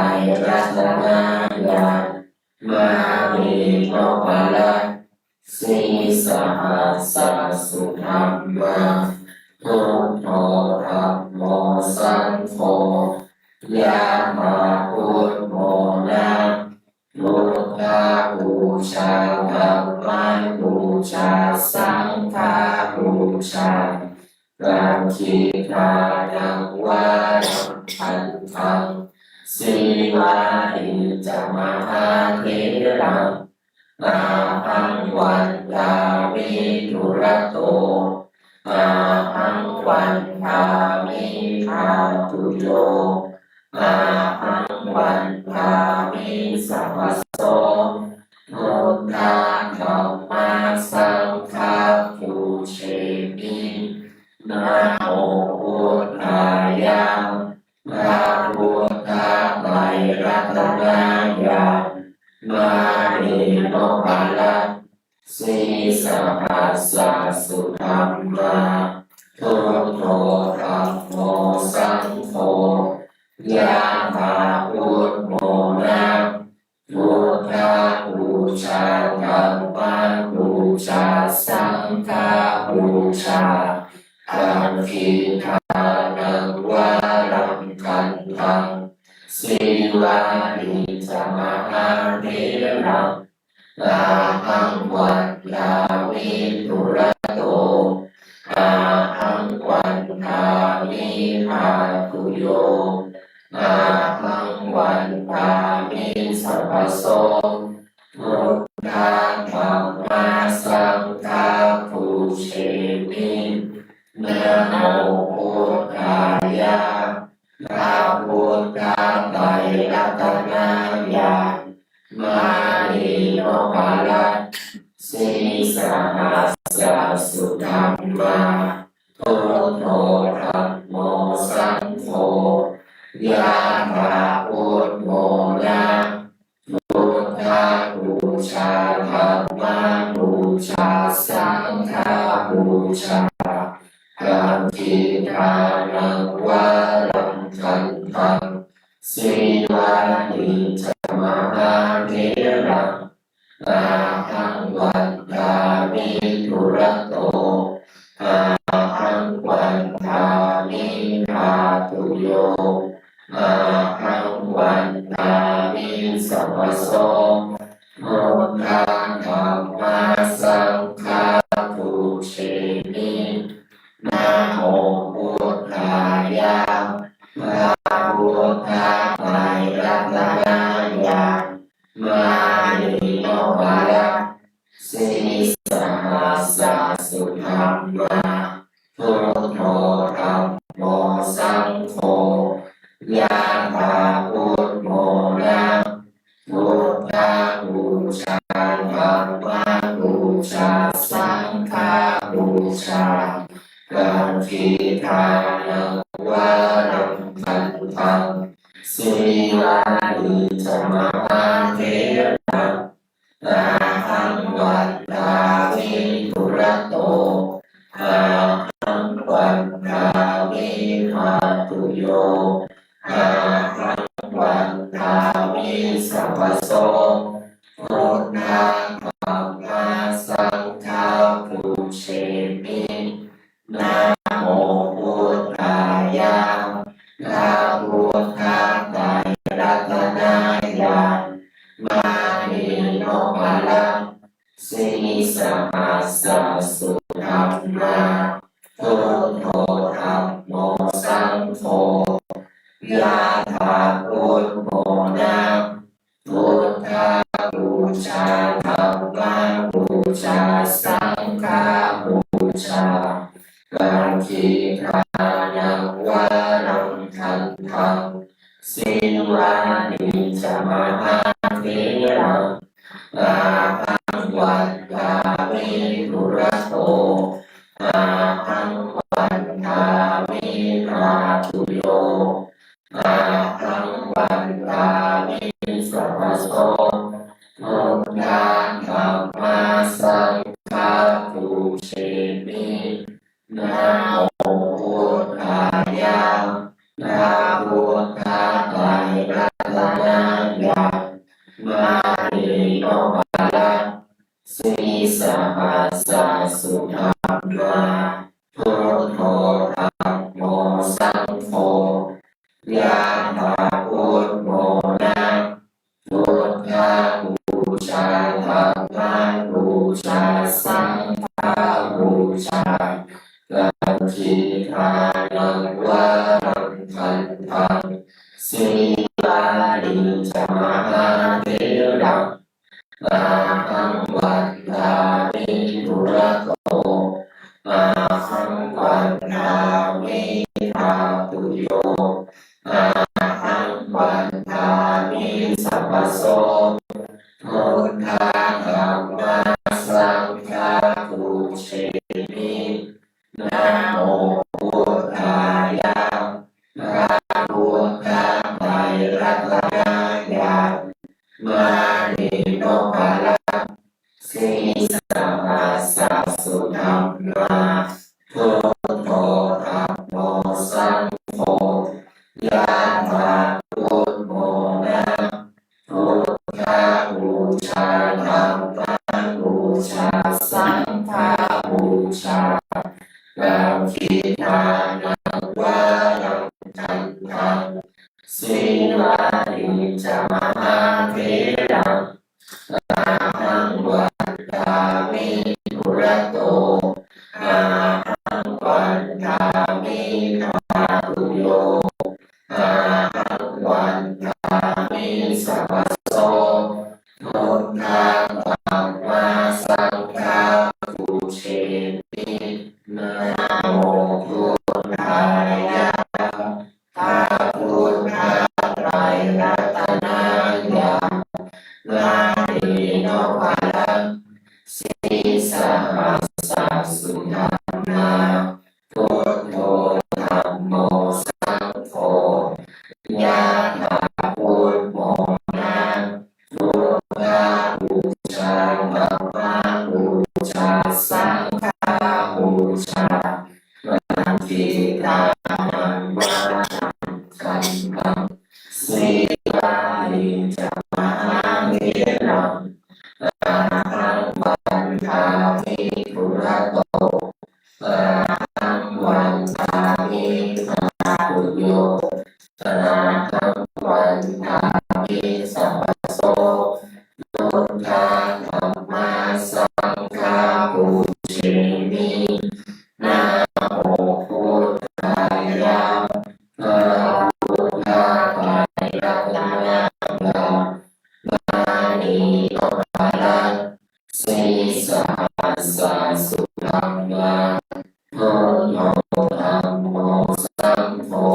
รัตนญาณ มณีนพรัตน์ sīsahassa sudhammā. Buddho dhammo saṅgho. Yathā buddhamona. Buddhapūjā dhammapūjā saṅghapūjā. Pattidānaṃ varaṃ khantaṃ, sīvāni ca mahātheraṃ, ahaṃ vandāmi dūrato, ahaṃ vandāmi dhātuyo, ahaṃ vandāmi sabbaso. Buddhā dhammā saṅghā pūjemi. Namo buddhāya. พระพุทธไตรรัตนญาณ มณีนพรัตน์ sīsahassa sudhammā. Buddho dhammo saṅgho. Yathā buddhamona. Buddhapūjā dhammapūjā saṅghapūjā. Pattidānaṃ varaṃ khantaṃ, sīvāni ca mahātheraṃ, ahaṃ vandāmi dūrato, ahaṃ vandāmi dhātuyo, ahaṃ vandāmi sabbaso. Buddhā dhammā saṅghā pūjemi. Namo buddhāya. พระพุทธไตรรัตนญาณ มณีนพรัตน์ sīsahassa sudhammā. Buddho dhammo saṅgho. Yathā buddhamona. Buddhapūjā dhammapūjā saṅghapūjā. Pattidānaṃ vā yo, ahaṃ vandāmi sabbaso. Buddha dhamma saṅgha pūjemi. Namo buddhāya. พระพุทธไตรรัตนญาณ มณีนพรัตน์ sīsahassa sudhammā. Buddho dhammo saṅgho, yathā buddhamona. Buddhapūjā dhammapūjā saṅghapūjā, dakkhiṇānaṃ varaṃ gandhaṃ. Sīvalī ca mahāthera, ahaṃ vandāmi purato, ahaṃ vandāmi dhātuyo, ahaṃ vandāmi sabbaso. Buddha dhamma saṅgha pūjemi. Namo buddhāya. พระพุทธไตรรัตนญาณ มณีนพรัตน์ sīsahassa sudhammā. Buddho dhammo saṅgho, yathā buddhamona. Buddhapūjā dhammapūjā saṅghapūjā, dakkhiṇānaṃ varaṃ gandhaṃ. Sīvalī ca mahāthera, ahaṃ vandāmi purato, ahaṃ vandāmi dhātuyo, ahaṃ vandāmi sabbaso. Buddha dhamma saṅgha pūjemi. Namo buddhāya. พระพุทธไตรรัตนญาณ มณีนพรัตน์ sīsahassa sudhammā. Buddho dhammo saṅgho, yathā buddhamona. Buddhapūjā dhammapūjā saṅghapūjā, dakkhiṇānaṃ varaṃ gandhaṃ. Sīvalī ca mahāthera, ahaṃ vandāmi purato, ahaṃ vandāmi dhātuyo, ahaṃ vandāmi sabbaso. Buddha dhamma saṅgha pūjemi. Namo buddhāya. พระพุทธไตรรัตนญาณ มณีนพรัตน์ sīsahassa sudhammā. Buddho dhammo saṅgho, yathā buddhamona. Buddhapūjā dhammapūjā saṅghapūjā, dakkhiṇānaṃ varaṃ gandhaṃ. Sīvalī ca mahāthera, ahaṃ vandāmi purato, ahaṃ vandāmi dhātuyo, ahaṃ vandāmi sabbaso. Buddha dhamma saṅgha pūjemi. Namo buddhāya. พระพุทธไตรรัตนญาณ มณีนพรัตน์ sīsahassa sudhammā. Buddho dhammo saṅgho, yathā buddhamona. Buddhapūjā dhammapūjā saṅghapūjā, dakkhiṇānaṃ varaṃ gandhaṃ. Sīvalī ca mahāthera, ahaṃ vandāmi purato, ahaṃ vandāmi ahaṃ vandāmi sabbaso. Buddha dhamma saṅgha pūjemi. Namo buddhāya. พระพุทธไตรรัตนญาณ มณีนพรัตน์ sīsahassa sudhammā. Buddho dhammo saṅgho.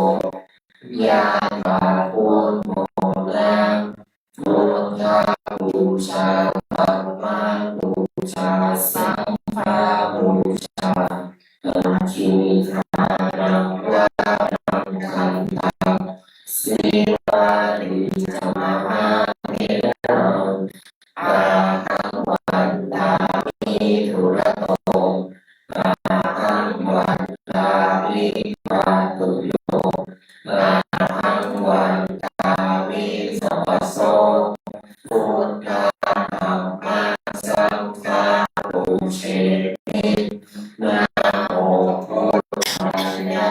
Yathā buddhamona. Buddhapūjā dhammapūjā saṅghapūjā. Paṭiggaṇhānaṃ vāraṃ gandhaṃ. Sīvalī ca mahātheraṃ. Ahaṃ vandāmi dūrato. Ahaṃ vandāmi bhātuyo. Ahaṃ vandāmi sabbaso. Buddha dhamma saṅgha pūjemi. Namo buddhāya.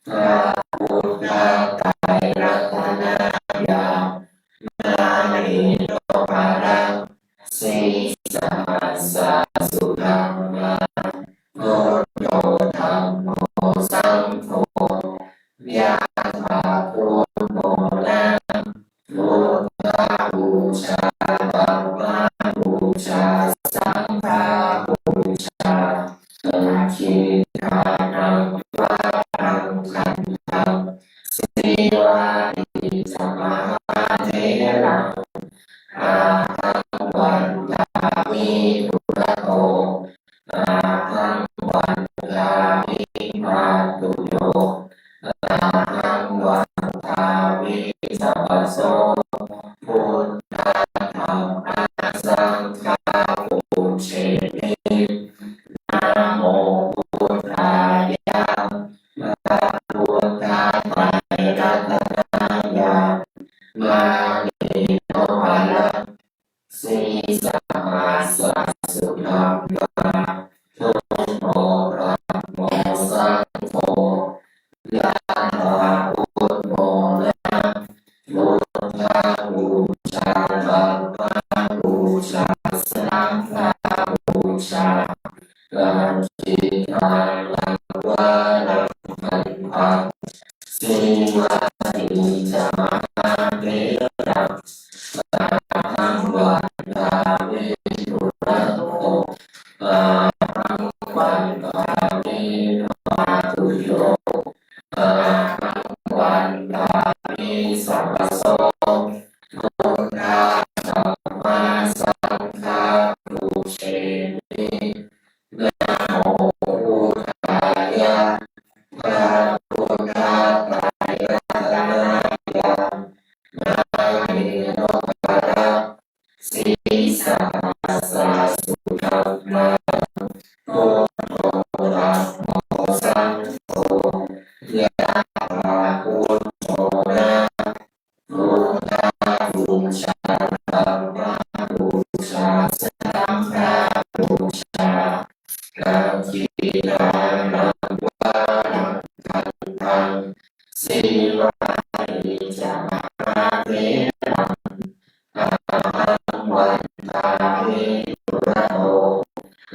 พระพุทธไตรรัตนญาณ มณีนพรัตน์ sīsahassa sudhammā. Buddho dhammo saṅgho. Yathā buddhamona. Buddhapūjā dhammapūjā saṅghapūjā. Paṭiggaṇhānaṃ vāraṃ gandhaṃ. Sīvalī ca mahātheraṃ. Ahaṃ vandāmi dūrato. Ahaṃ vandāmi bhātuyo. Ahaṃ vandāmi sabbaso. Buddha dhamma saṅgha pūjemi. Namo buddhāya. พระพุทธไตรรัตนญาณ มณีนพรัตน์ sīsahassa sudhammā. Buddho dhammo saṅgho. Yathā buddhamona. Buddhapūjā dhammapūjā saṅghapūjā. Paṭiggaṇhānaṃ vāraṃ gandhaṃ. Sīvalī ca mahātheraṃ. Ahaṃ vandāmi dūrato. Ahaṃ vandāmi bhātuyo. Ahaṃ vandāmi sabbaso. Buddha dhamma saṅgha pūjemi. Namo buddhāya. พระพุทธไตรรัตนญาณ มณีนพรัตน์ sīsahassa sudhammā. Buddho dhammo saṅgho. Yathā buddhamona. Buddhapūjā dhammapūjā saṅghapūjā. Paṭiggaṇhānaṃ vāraṃ gandhaṃ. Sīvalī ca mahātheraṃ. Ahaṃ vandāmi dūrato.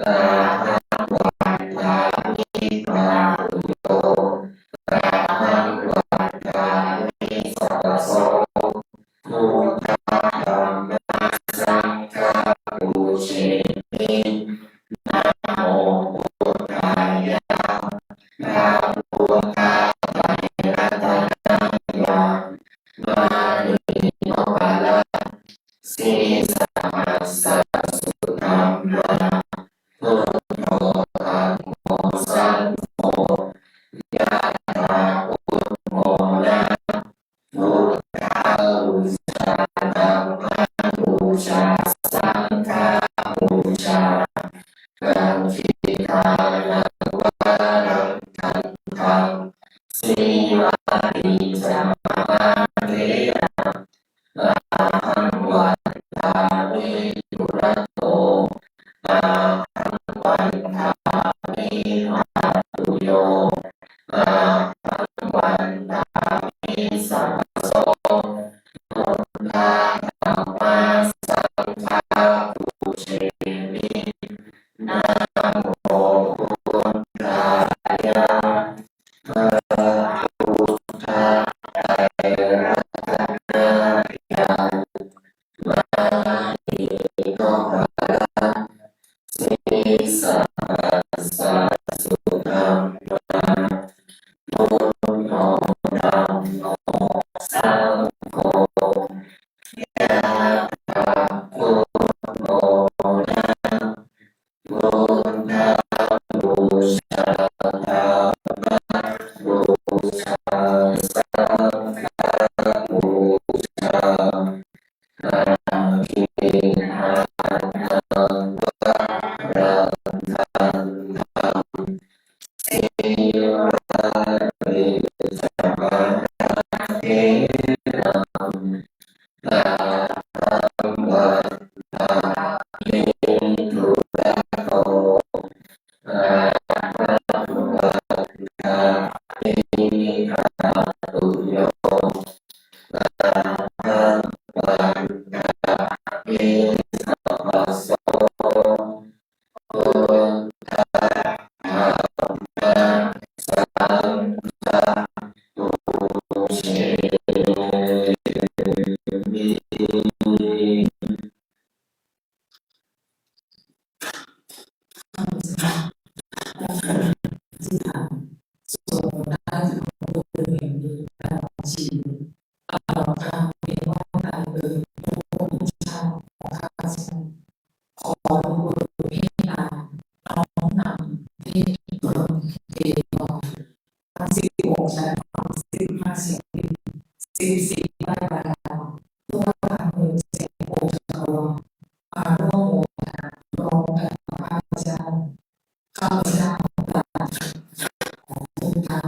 Ahaṃ vandāmi bhātuyo. Ahaṃ vandāmi sabbaso. Buddha dhamma saṅgha pūjemi. Namo buddhāya. พระพุทธไตรรัตนญาณ มณีนพรัตน์ sīsahassa sudhammā. Buddho dhammo saṅgho. Yathā buddhamona. Buddhapūjā dhammapūjā saṅghapūjā. Paṭiggaṇhānaṃ vāraṃ gandhaṃ. Sīvalī ca mahātheraṃ. Ahaṃ vandāmi dūrato. Ahaṃ vandāmi bhātuyo. Ahaṃ ข้าพเจ้าขออธิษฐานสวดมนต์ให้ข้าพเจ้าได้ทำบุญแห่งนี้ตลอดชีวิต ตลอดกาลเวียนว่ายตายเกิดทุกภพทุกชาติของข้าพเจ้า ขอหลวงปู่เมตตาน้อมนำเทพพรหมเทวา ทั้งสิบหกชั้นฟ้า สิบห้าแสนดิน สิบสี่ใต้บาดาล ทั่วทั้งหมื่นแสนโกฏจักรวาล มาร่วมโมทนาพร้อมกันกับข้าพเจ้า ข้าพเจ้าปรารถนาขอทุกท่าน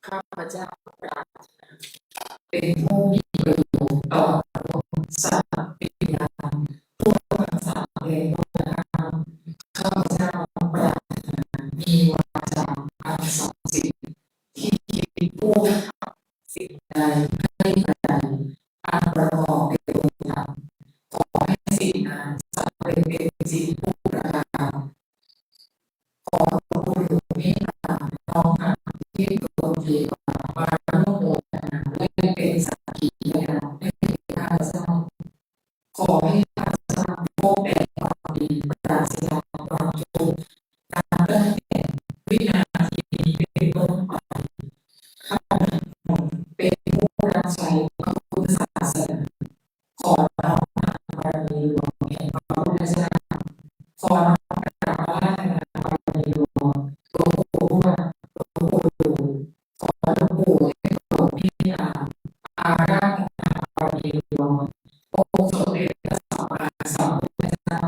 ข้าพเจ้าปรารถนาเป็นผู้มีประโยชน์ต่อสัพพวิญญาณทั่วทั้งสามแดนโลกธาตุ ข้าพเจ้าปรารถนามีวาจาอันศักดิ์สิทธิ์ที่คิดพูดสิ่งใดให้ใครอันประกอบด้วยองค์ธรรม ขอให้สิ่งนั้นสำเร็จเป็นจริงทุกประการ ขอหลวงปู่เมตตาน้อมนำเทพพรหมเทวามาร่วมโมทนาด้วยเป็นสักขีพยานให้แก่ข้าพเจ้า ขอให้ข้าพเจ้าพบแต่ความดีปราศจากความทุกข์นับตั้งแต่วินาทีนี้เป็นต้นไป ข้าพเจ้าเป็นผู้รับใช้พระพุทธศาสนา ขอน้อมนำบารมีหลวงแห่งพระพุทธเจ้า ขอน้อมกราบอาราธนาบารมีหลวงหลวงปู่ทวด หลวงปู่ดู่ ขอหลวงปู่ได้โปรดเมตตาอาราธนาบารมีหลวงองค์สมเด็จพระสัมมาสัมพุทธเจ้า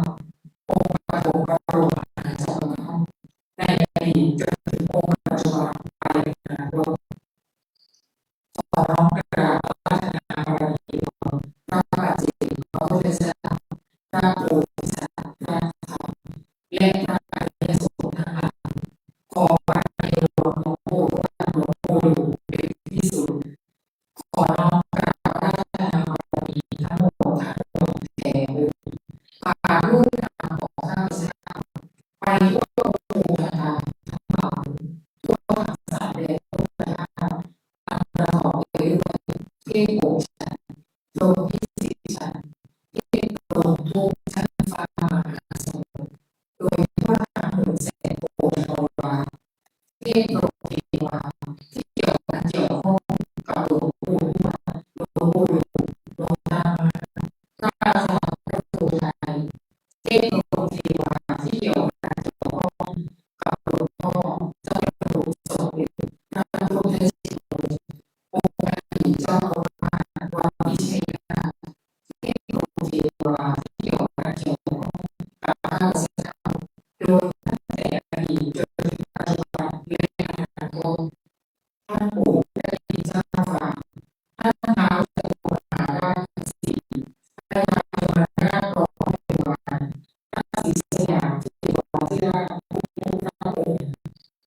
องค์ปฐมบรมมหาจักรพรรดิ ในอดีตจนถึงองค์ปัจจุบันไปในอนาคต ขอน้อมกราบอาราธนาบารมีหลวงพระปัจเจกพระพุทธเจ้า พระโพธิสัตว์ พระธรรม และพระอริยสงฆ์ทั้งหลาย ขอบารมีหลวงหลวงปู่ทวด หลวงปู่ดู่เป็นที่สุด ขอน้อมกราบอาราธนาบารมีทั้งหมดทั้งมวลแด่องค์พระลูกนามของข้าพเจ้า ไปทั่วภูมิธรรมทั้งหลาย ทั่วทั้งสามแดนโลกธาตุ อันประกอบไปด้วยเทพหกชั้น พรหมยี่สิบชั้น เทพพรหมทุกชั้นฟ้ามหาสมุทร โดยทั่วทั้งหมื่นแสนโกฏจักรวาล เทพพรหมเทวาที่เกี่ยวพันเกี่ยวข้องกับหลวงปู่ทวด หลวงปู่ดู่ หลวงตามา พระอาจารย์พระครูไทย เทพพรหมเทวาที่เกี่ยวพันเกี่ยวข้องกับหลวงพ่อเจ้าพระคุณสมเด็จพระพุทธเจ้า องค์อดีตเจ้าอาวาสวัดวิชัยนาถ เทพพรหมเทวาที่เกี่ยวพันเกี่ยวข้องกับข้าพเจ้า โดยตั้งแต่อดีตจนถึงปัจจุบันและอนาคต ท่านปู่ได้มีเจ้าฟ้า ท่านท้าวจตุมหาราชสีห์ พญายมราชบริวาร พระศรีสยามเทวาธิราชทุกๆพระองค์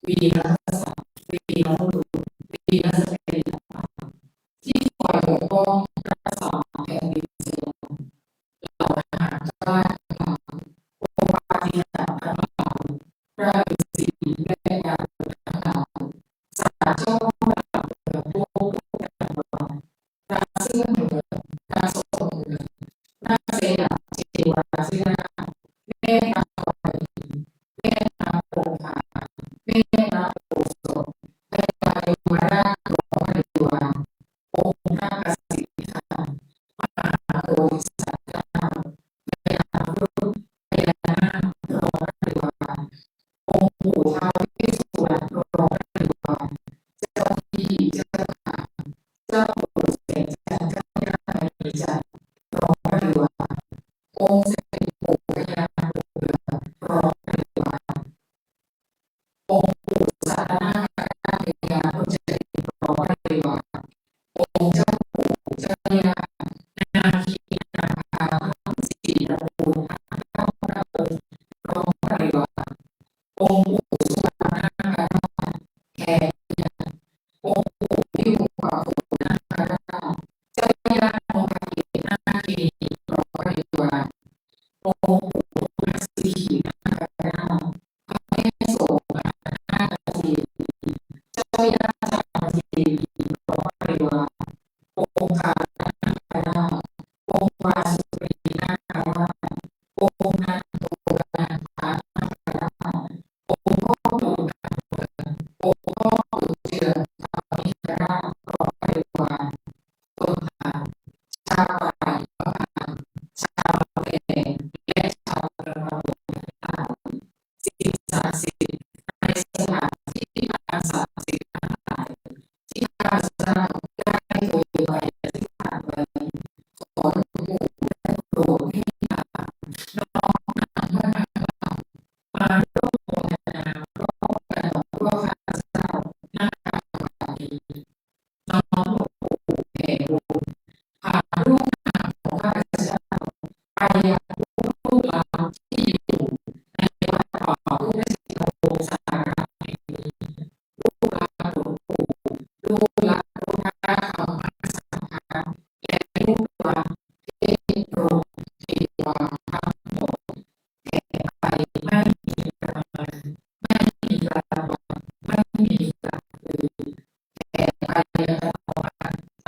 วีรกษัตริย์ วีรบุรุษ วีรสตรี ที่คอยปกป้องรักษาแผ่นดินสยาม เหล่าทหารกล้าทั้งหลาย โอปาติกะทั้งหลาย พระฤาษีและดาบททั้งหลาย สามเจ้าพ่อหลักเมืองทั่วทุกจักรวาล พระเสื้อเหลือง พระทรงเหลือง นาคสยามเทวาธิราช แม่นางธรณี แม่นางคงคา แม่นางโอสถ พญายมราชบริวาร องค์พระกสิณฑา มหาโพธิสัตว์เจ้า พญาครุฑ พญานาคพร้อมบริวาร องค์ปู่ท้าวเวสสุวรรณพร้อมบริวาร เจ้าที่เจ้าทาง เจ้าปู่แสงจันทร์ เจ้าย่ามณีจันทร์พร้อมบริวาร องค์สมเด็จปู่พญานาคพร้อมบริวาร องค์ปู่สารนาคราชพญามุจลินพร้อมบริวาร องค์เจ้าปู่เจ้าย่านาคีนาคาทั้งสี่ตระกูลทั้งเก้าพระองค์พร้อมบริวาร องค์ปู่สุวรรณนาคราชแขกเรือน องค์ปู่วิรูปักขุนาครา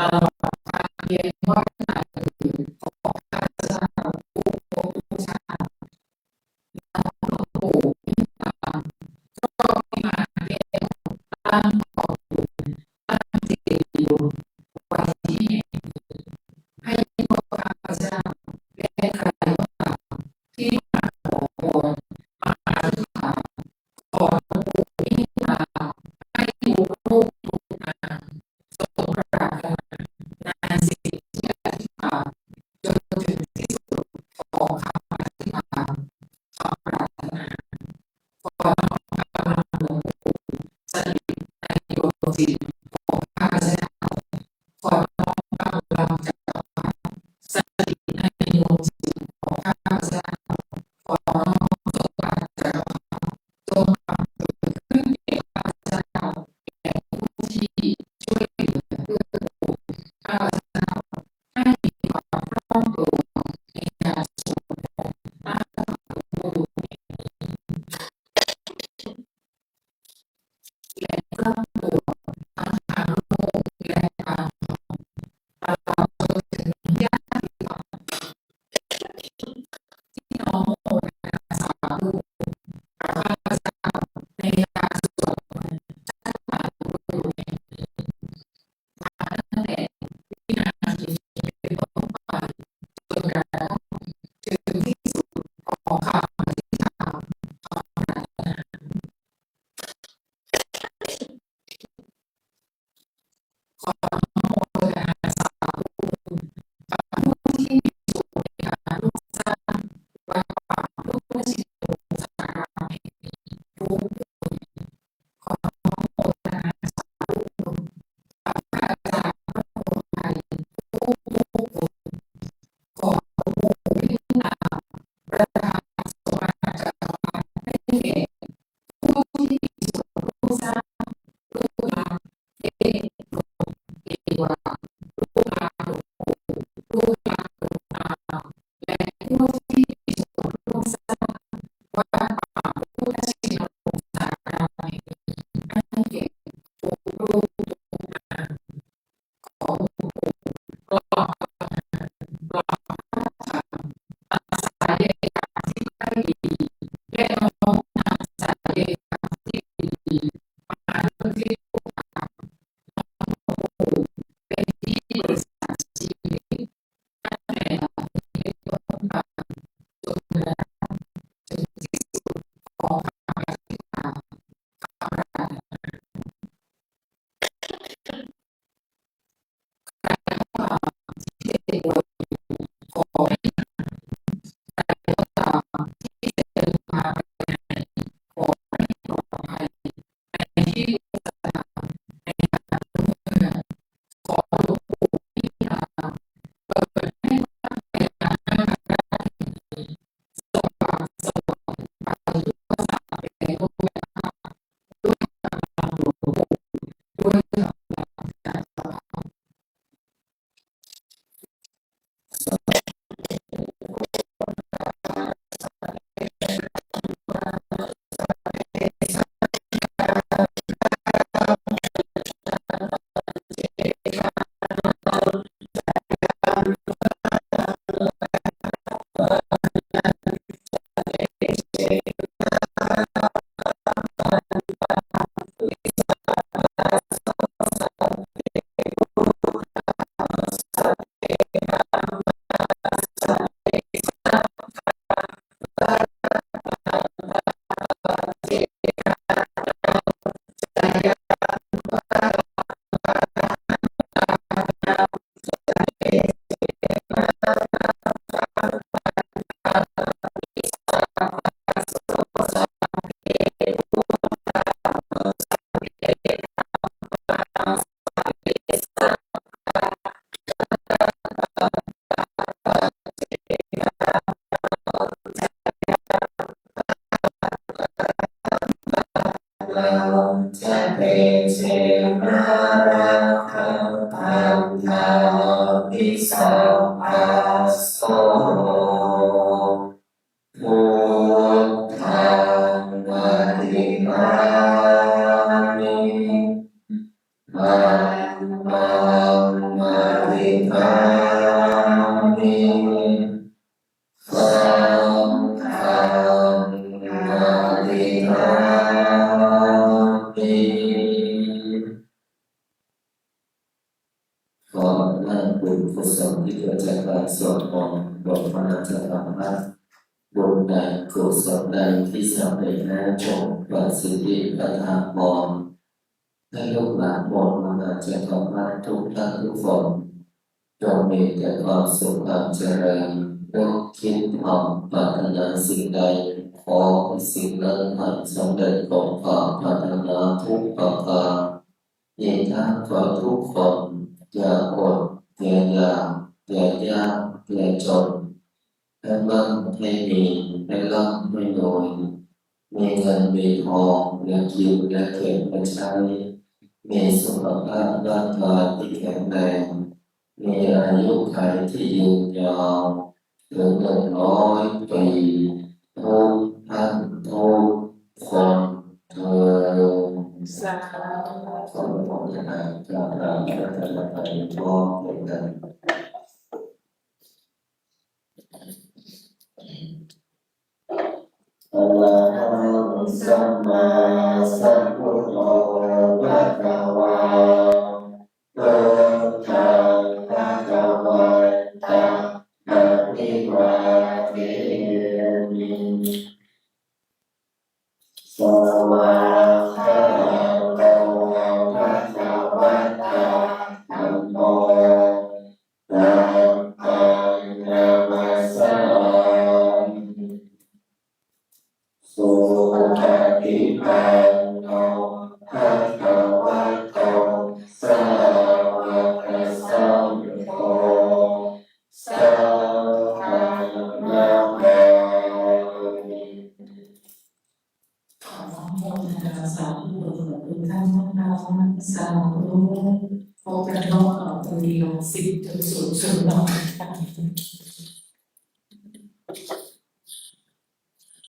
ตลอดการเวียนว่ายตายเกิดของข้าพเจ้าผู้พบพุทธเจ้า น้อมหลวงปู่เมตตาครอบวิมานแก้ว ตั้งกองบุญ ตั้งเจดีย์รวมไว้ที่แห่งนี้ ให้พวกข้าพเจ้าและใครก็ตามที่มาขอพร มาอธิษฐาน ขอหลวงปู่เมตตาให้ทุกรูปทุกนาม สมปรารถนาในสิ่งที่อธิษฐาน จนถึงที่สุดของคำอธิษฐาน คำปรารถนา ขอน้อมกำลังหลวงปู่สถิตในดวงจิตของข้าพเจ้า ขอน้อมกำลังจักรพรรดิสถิตในดวงจิตของข้าพเจ้า ขอน้อมสมบัติจักรพรรดิจงบังเกิดขึ้นแก่ข้าพเจ้า แก่ผู้ที่ช่วยเหลือเกื้อกูลข้าพเจ้า ให้มีความคล่องตัวในการสวดมนต์ และครอบครัวทั้งทางโลกและทางธรรม ตลอดจนถึงญาติธรรมที่น้อมโมทนาสาธุกับข้าพเจ้าในการสวดมนต์ ตั้งแต่วินาทีนี้เป็นต้นไป จนกระทั่งถึงที่สุดของคำอธิษฐาน ขออนุโมทนาสาธุกับผู้ที่มีส่วนในการร่วมสร้างวัดป่าพุทธชินวงศารามแห่งนี้ทุกคน ขออนุโมทนาสาธุกับพระอาจารย์พระโพธิ์ไทยทุกๆคน ขอหลวงปู่เมตตาประทานสมบัติจักรพรรดิให้แก่ผู้ที่มีส่วนร่วมสร้าง ลูกหลานเทพพรหมเทวา ลูกหลานหลวงปู่ ลูกหลานหลวงตา และผู้ที่มีส่วนร่วมสร้างวัดป่าพุทธชินวงศารามแห่งนี้ให้แก่ทุกรูปทุกนาม ขอหลวงปู่ปลอบประโลม ปลอบพระธรรม ตัดสายใยกรรมที่ไม่ดี และน้อมนำสายใยกรรมที่ดีมาอุทิศบูชา น้อมหลวงปู่เป็นที่ปรึกษาชีวิต ตั้งแต่บัดนี้เป็นต้นไป จนกระทั่งถึงที่สุดของคำอธิษฐาน คำปรารถนา ใครก็ตามที่จะเดินทางไปไหน ขอให้หาย ใครก็ตามที่จะเดินทางไปไหน ขอให้ปลอดภัย ในที่ศรัทธา ในการร่วมเดินทาง ขอหลวงปู่เมตตา เปิดให้วัดพญานาคราชแห่งนี้ สว่างไสวัยไปทั่วสามแดนโลกและธาตุ ด้วยกำลังหลวงปู่ ด้วยกำลังจักรพรรดิ Tejena rakkhaṃ bandhāmi sabbaso. Buddhaṃ abhivādemi. Dhammaṃ Adhiṭṭhāmi. Saṅghaṃ adhiṭṭhāmi. ขออำนาจบุญกุศลที่เกิดจากการสวดมนต์บทพระธรรม บุญใดกุศลใดที่สำเร็จแล้วจงประสิทธิประทานพร ให้ลูกหลานหมดมหาจักรวาลทุกท่านทุกคน จงมีแต่ความสุขความเจริญ นึกคิดทำปรารถนาสิ่งใด ขอให้สิ่งนั้นให้สำเร็จสมความปรารถนาทุกประการ อีกทั้งขอให้ทุกคนอย่าอด อย่าอยาก อย่ายาก อย่าจน ให้มั่งให้มี ให้ร่ำให้รวย มีเงินมีทอง และกินและเก็บไว้ใช้ มีสุขภาพร่างกายที่แข็งแรง มีอายุขัยที่ยืนยาว ถึงหนึ่งร้อยปี ทุกท่านทุกคนเทอญ สาธุ ขออนุโมทนา กราบลาพระรัตนตรัยพร้อมกัน Arahaṃ sammāsambuddho bhagavā. Buddhaṃ bhagavantaṃ abhivādemi. Svākkhāto bhagavatā dhammo. Dhammaṃ namassāmi. Supaṭipanno bhagavato sāvakasaṅgho. Saṅghaṃ namāmi. ขออนุโมทนาสาธุบุญกับทุกท่านนะคะ สาธุ พบกันรอบต่อไป สิบจุดศูนย์ศูนย์ น.